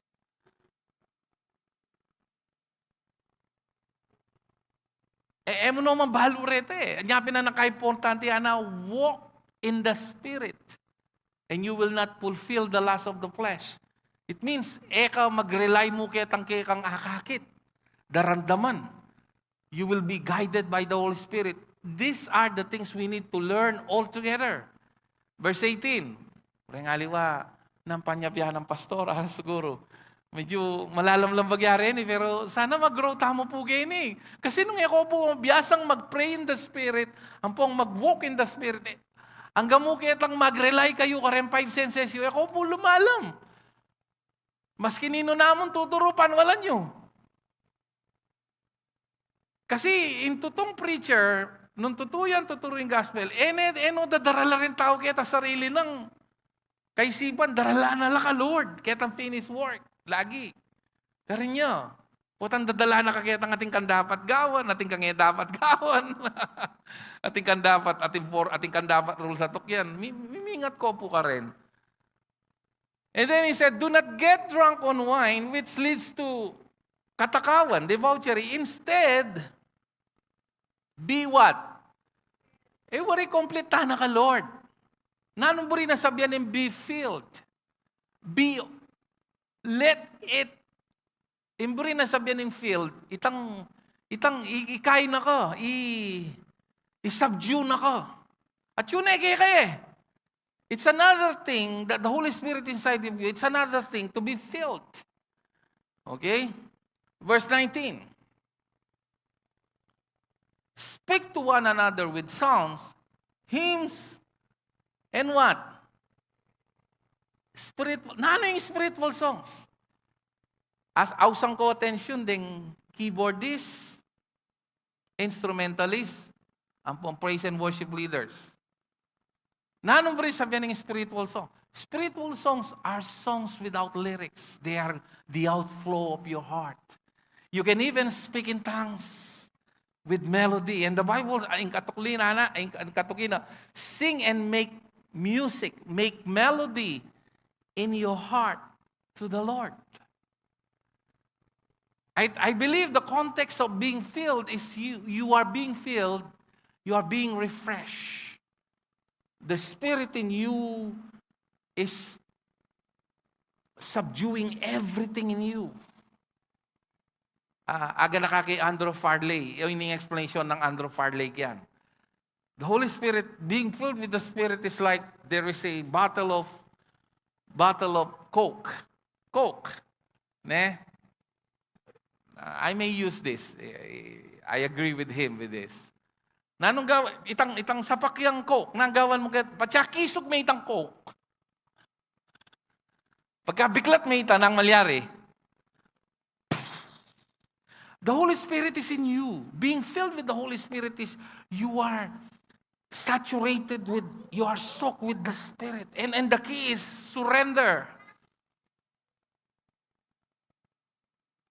E, e mu no man balu rete. Nya pin na nakaimportante, ana, walk in the Spirit, and you will not fulfill the lust of the flesh. It means, e ka mag-rely mu ketang kekang akakit, daramdaman. You will be guided by the Holy Spirit. These are the things we need to learn all together. Verse eighteen. Reng aliwa, nang panyapyanan, Pastor, ah, siguro medyo malalam lang bagyari ini, pero sana mag-grow tamu pu keni. Kasi nung e ko pu biasang mag-pray in the Spirit, ampong mag-walk in the Spirit, e, angga mu ketang mag-rely kayu kareng five senses yu, e ko pu lumalam. Maski ninu namun tuturu, panwalan yu. Kasi ing tutung preacher, nung tutu yang tuturu ing gospel, e ne, e no dadarala ring tau keta sarili nang kaisipan, darala na la ka Lord, ketang finished work. Lagi. Karin ya. Potang dadala na ka ketang atin kang dapat gawan, atin kang e dapat gawan. Atin kang dapat, atin for, atin kang dapat rule sa tukyan. Mi-, mimingat ko pu karin. And then he said, "Do not get drunk on wine, which leads to katakawan, debauchery. Instead, be what?" E, wari complete tana ka Lord. Nanung buri na sabian ing be filled? Be, let it, ing buri na sabian ing filled, itang, itang i-, ikain na ka, i-, i-subdue na ka. At yun e, kaya, kaya. It's another thing that the Holy Spirit inside of you, it's another thing to be filled. Okay? Verse nineteen. "Speak to one another with psalms, hymns, and what? Spiritual, nanu ing spiritual songs? As, ausan ku atensyun deng keyboardist, instrumentalist, ampong praise and worship leaders. Nanung buri sabian ning spiritual song? Spiritual songs are songs without lyrics. They are the outflow of your heart. You can even speak in tongues with melody. And the Bible, ing katukli na, ing, ing katukli na, "Sing and make music, make melody in your heart to the Lord." I, I believe the context of being filled is you, you are being filled, you are being refreshed. The Spirit in you is subduing everything in you. Ah, aga na ka kay Andrew Farley. Yun yung explanation ng Andrew Farley yan. The Holy Spirit, being filled with the Spirit is like there is a bottle of, bottle of Coke. Coke. Ne? Ah, I may use this. I, I agree with him with this. Nanung gawa, itang, itang sapak yang Coke, nang gawan mu kaya, patsakisug me itang Coke. Pagka biklat me ita, nang malyari. The Holy Spirit is in you. Being filled with the Holy Spirit is you are saturated with, you are soaked with the Spirit. And, and the key is surrender.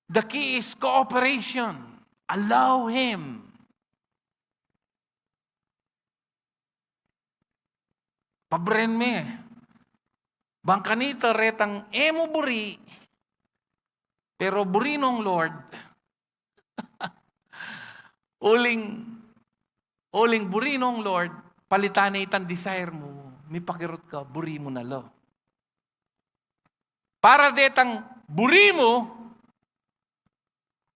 The key is cooperation. Allow Him. Pabren me. Bang kanita retang e mu buri, pero buri nong Lord. Uling, uling buri nong Lord, palitan ne itang desire mu, mipakirut ka, buri mu na lo. Para detang buri mu,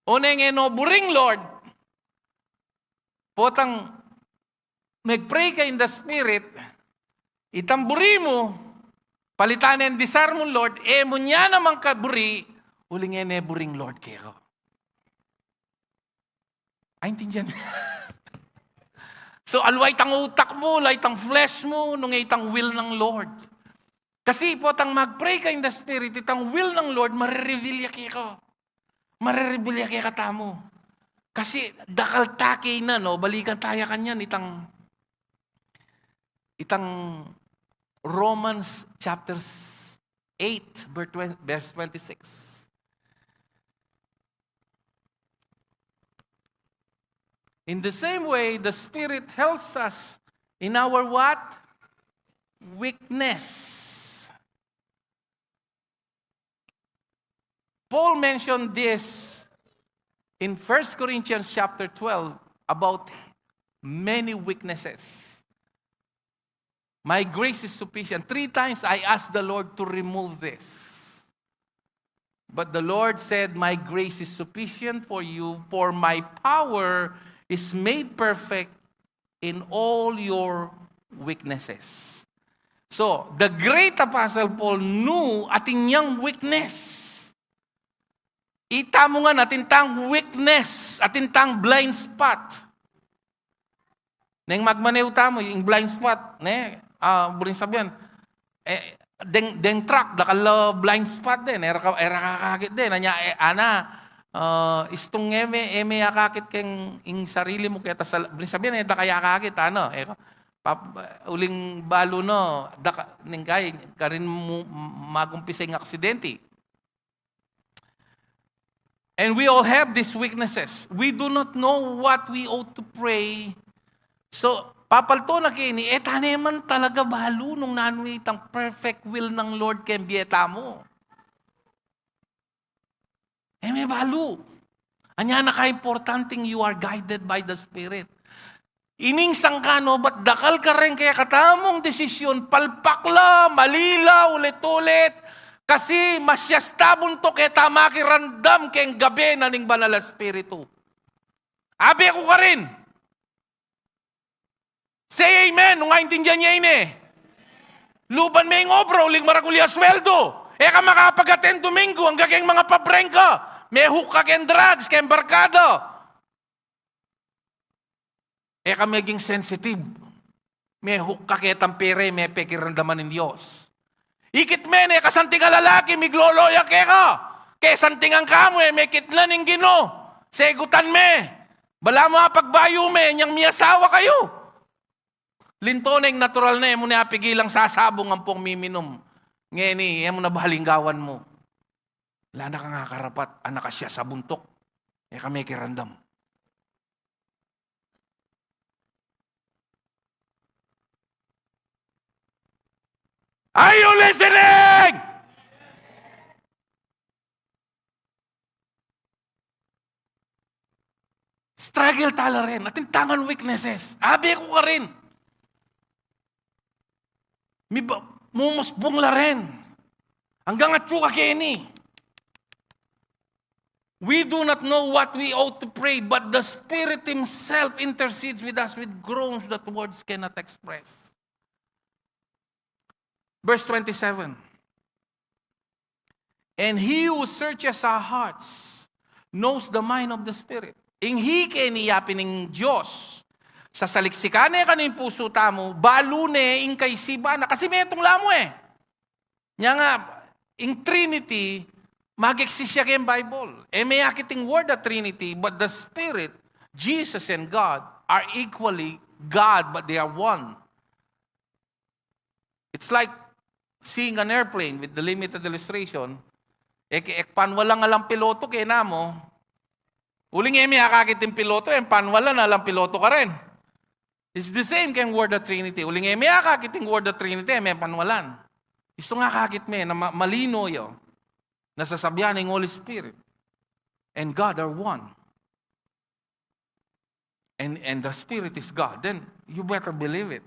o neng e no buring Lord, potang mag-pray ka in the Spirit, itang buri mu, palitan ne ing desire mu, Lord, e mu na naman ka buri, uling e ne buring Lord keka. Aintindian? So, alwa itang utak mu, alwa itang flesh mu, nung e itang will ng Lord. Kasi potang mag-pray ka in the Spirit, itang will ng Lord, marireveal ya keka. Marireveal ya kekatamu. Kasi dakal ta keni, no? Balikan taya kanyan, itang, itang Romans chapter eight, verse twenty, verse twenty-six. In the same way, the Spirit helps us in our what? Weakness. Paul mentioned this in First Corinthians chapter twelve about many weaknesses. "My grace is sufficient." Three times I asked the Lord to remove this. But the Lord said, "My grace is sufficient for you, for my power is made perfect in all your weaknesses." So, the great Apostle Paul knew atin yang weakness. Itamu ngan atin tang weakness, atin tang blind spot. Neng magmaneho tamu, ing blind spot, ne? Ah, buring sabian, e, deng, deng truck, dakal la blind spot de, e ra ka, e ra ka kakakit de, anya, e, ana, ah, istung e me, e me akakit keng ing sarili mu keta sa, buring sabian, e da ka ya akakit, ano, e, pap-, uling balu no, da ka, neng kai, karin mu, m-, mag-umpisa ing aksidente. And we all have these weaknesses. We do not know what we ought to pray. So, papalto na keni, e ta ne man talaga balu nung nanu itang perfect will ng Lord keng bie tamu. E me balu. Anya na ka importanting you are guided by the Spirit. Ining sangkan, no, bat dakal kareng kekatamung desisyon, palpak la, mali la, ulit-ulit, kasi masyas tabun to keta makiramdam keng gabe na ning Banal a Espiritu. Abe ku karin. Say amen, nung aintindian ye ini. Luban me ing obra, uling maragul ya sweldo. E ka makapag-attend Domingo, angga keng mga pabreng ka. Me-hook ka keng drugs, keng barkada. E ka meging sensitive. Me-hook ka ketang pera, e me pekiramdaman ing Dios. Ikit me ne kasanting a lalaki, migloloya keka. Kesantingan ka mu, e me kitnan ing Ginu. Segutan me. Balamu pagbayu me, inyang miyasawa kayu. Linto ne ing natural na, e mu ne apigilang sasabung ampong miminum. Ngeni, e mu na balinggawan mu. Ala na kang akarapat, anak a siya sa buntuk. E ka mekiramdam. Are you listening? Struggle tala rin. Atin tangan weaknesses. Abe ku karin. Mi ba, mumusbung la rin. Anggang atyu ka keni. We do not know what we ought to pray, but the Spirit Himself intercedes with us with groans that words cannot express. Verse twenty-seven. And he who searches our hearts knows the mind of the Spirit. Ing hi keni yapin ning Dios, sasaliksikan ne kanu ing pusu tamu, balu ne ing kaisipan na, kasi metung la mu e. Nya nga, ing Trinity, mag-exist ya keng Bible. E me akit ing word a Trinity, but the Spirit, Jesus and God, are equally God, but they are one. It's like seeing an airplane with the limited illustration. E ke, e ke panwalan alang piloto keni mu. Uling e me akakit ing piloto, e panwalan alang piloto karin. It's the same keng word a Trinity. Uling e me akakit ing word a Trinity, e me panwalan. Istung akakit me na ma-, malino ya. Nasasabian ning Holy Spirit and God are one. And, and the Spirit is God, then you better believe it,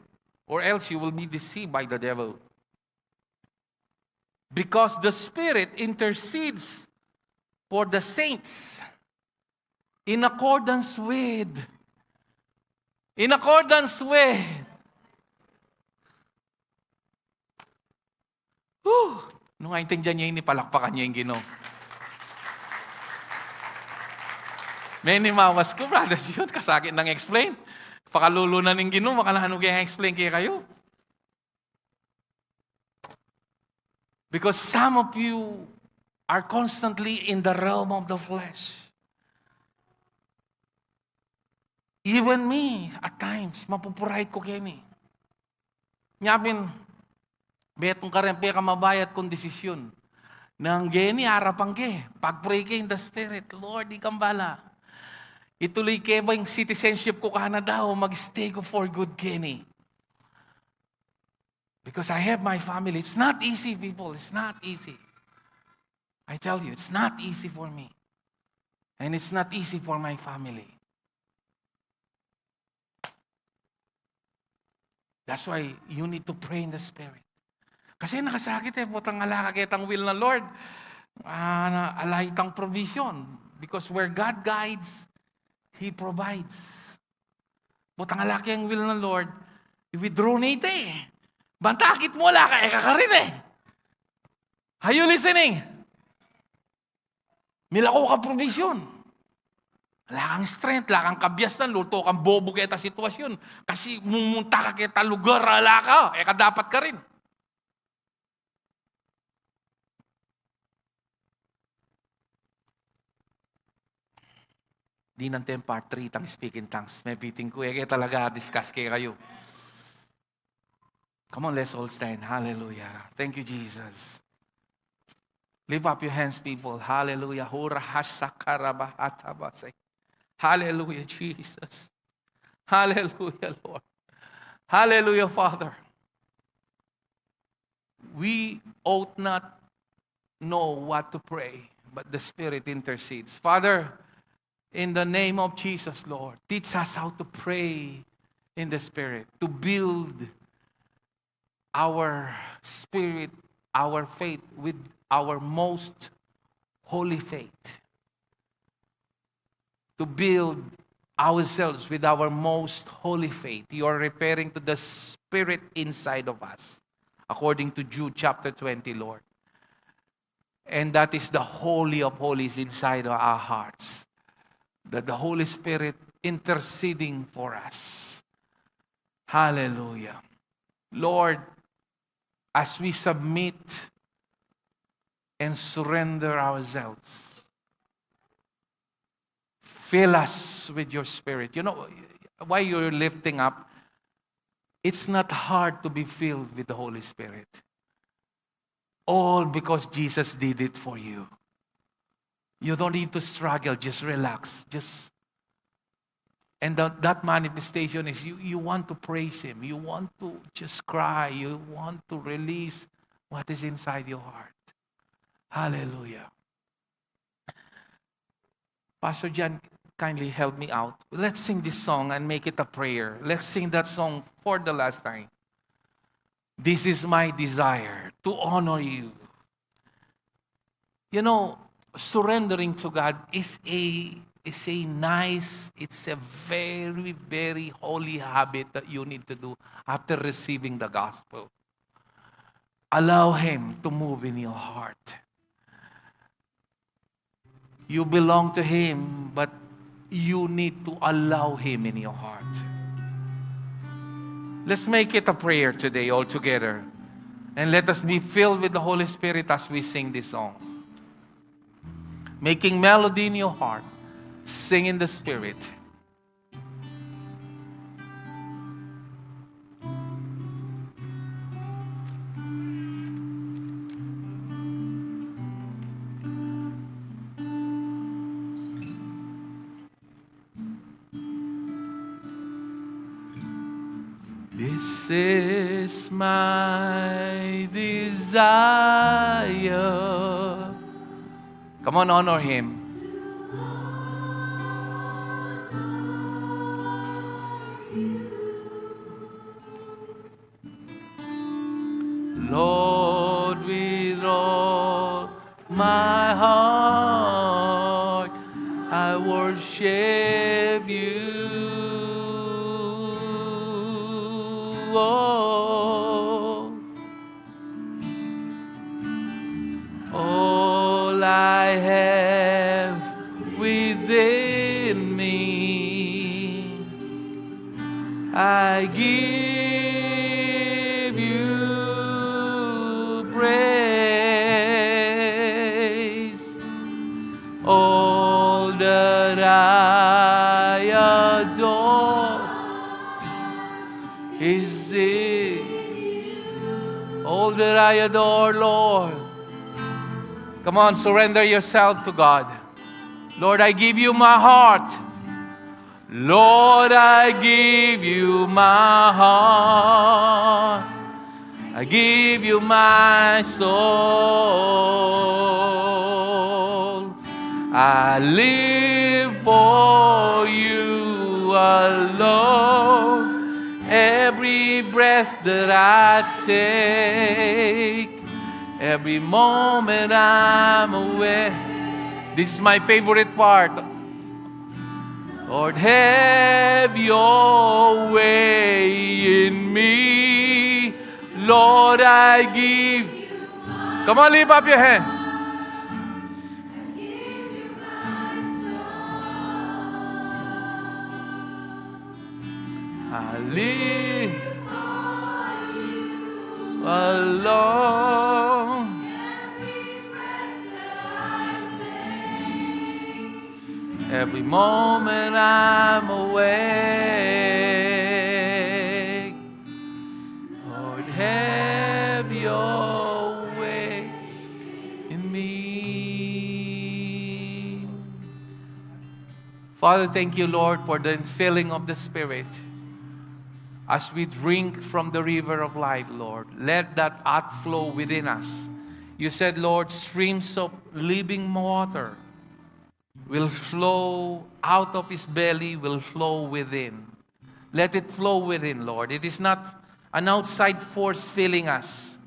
or else you will be deceived by the devil. Because the Spirit intercedes for the saints in accordance with, in accordance with Whew! Nung aintindian ye ini, palakpakan ye ing Ginu. Many mamas ko, Brother Jun, kasakit nang explain. Pakalulu na ning Ginu, makananu keng explain kekayu. Because some of you are constantly in the realm of the flesh. Even me, at times, mapu-pride ku keni. Nya pin, metung karin pekamabayat kung desisyun. Nung keni, arapan ke, pag-pray ke in the Spirit, "Lord, ikang bala. Ituloy ke ba ing citizenship ku Canada o mag-stay ku for good keni?" Because I have my family. It's not easy, people. It's not easy. I tell you, it's not easy for me. And it's not easy for my family. That's why you need to pray in the Spirit. Kasi nakasakit e, potang ala ka ketang will na Lord, ah, na, ala itang provision. Because where God guides, He provides. Potang ala keng will na Lord, i-withdraw na ita e. Banta akit mu ala ka, e ka karin e. Are you listening? Milako kang provision. Ala kang strength, ala kang kabiasnan, luto kang bobo keta sitwasyun. Kasi mumunta ka keta lugar, ala ka, e ka dapat karin. Dinan teng part three tang speaking tongues. Mebitin ku, e ke talaga discuss kekayu. Come on, let's all stand. Hallelujah. Thank you, Jesus. Lift up your hands, people. Hallelujah. Hura hasa karabahata base. Hallelujah, Jesus. Hallelujah, Lord. Hallelujah, Father. We ought not know what to pray, but the Spirit intercedes. Father, in the name of Jesus, Lord, teach us how to pray in the Spirit, to build our spirit, our faith with our most holy faith. To build ourselves with our most holy faith. You are referring to the Spirit inside of us, according to Jude chapter twenty, Lord. And that is the Holy of Holies inside of our hearts. That the Holy Spirit interceding for us. Hallelujah. Lord, as we submit and surrender ourselves, fill us with your Spirit. You know why you're lifting up? It's not hard to be filled with the Holy Spirit. All because Jesus did it for you. You don't need to struggle. Just relax. Just and that, that manifestation is you, you want to praise Him. You want to just cry. You want to release what is inside your heart. Hallelujah. Pastor John, kindly help me out. Let's sing this song and make it a prayer. Let's sing that song for the last time. This is my desire to honor you. You know, surrendering to God is a is a nice, it's a very, very holy habit that you need to do after receiving the gospel. Allow Him to move in your heart. You belong to Him, but you need to allow Him in your heart. Let's make it a prayer today all together. And let us be filled with the Holy Spirit as we sing this song. Making melody in your heart, sing in the Spirit. This is my desire. Come on, honor Him. Lord, with all my heart, I worship you. Oh, all I have within me, I give you praise. All that I adore is it. All that I adore, Lord. Come on, surrender yourself to God. Lord, I give you my heart. Lord, I give you my heart. I give you my soul. I live for you alone. Every breath that I take, every moment I'm awake. This is my favorite part. Lord, have your way in me. Lord, I give. Come on, lift up your hand. I live alone. Every moment I'm awake, Lord, have your way in me. Father, thank you, Lord, for the infilling of the Spirit. As we drink from the river of life, Lord, let that outflow within us. You said, Lord, streams of living water will flow out of his belly, will flow within. Let it flow within, Lord. It is not an outside force filling us.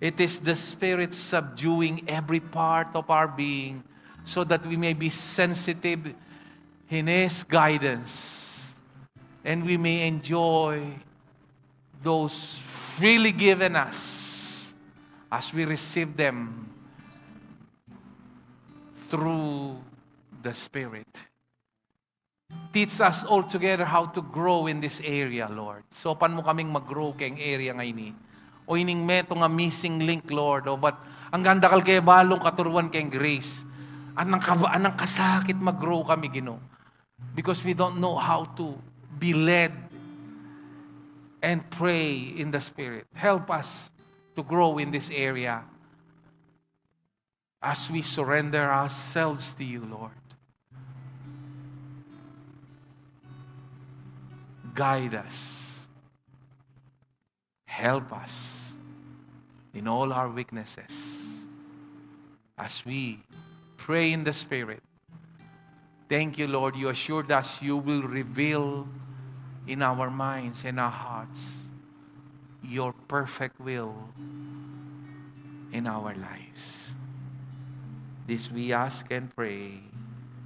It is the Spirit subduing every part of our being so that we may be sensitive in His guidance and we may enjoy those freely given us as we receive them through the Spirit. Teach us all together how to grow in this area, Lord. Saupan mu kaming mag-grow keng area ngeni. O ining metung a missing link, Lord. O bat anggang dakal ke balung katuruan keng grace. Anang, kaba, anang kasakit mag-grow kami, Ginu. Because we don't know how to be led and pray in the Spirit. Help us to grow in this area as we surrender ourselves to you, Lord. Guide us. Help us in all our weaknesses as we pray in the Spirit. Thank you, Lord. You assured us you will reveal in our minds and our hearts your perfect will in our lives. This we ask and pray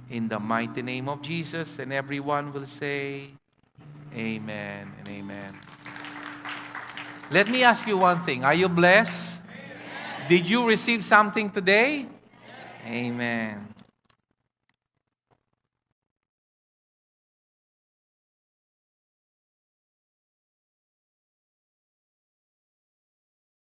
in the mighty name of Jesus, and everyone will say, Amen and amen. Let me ask you one thing. Are you blessed? Did you receive something today? Amen.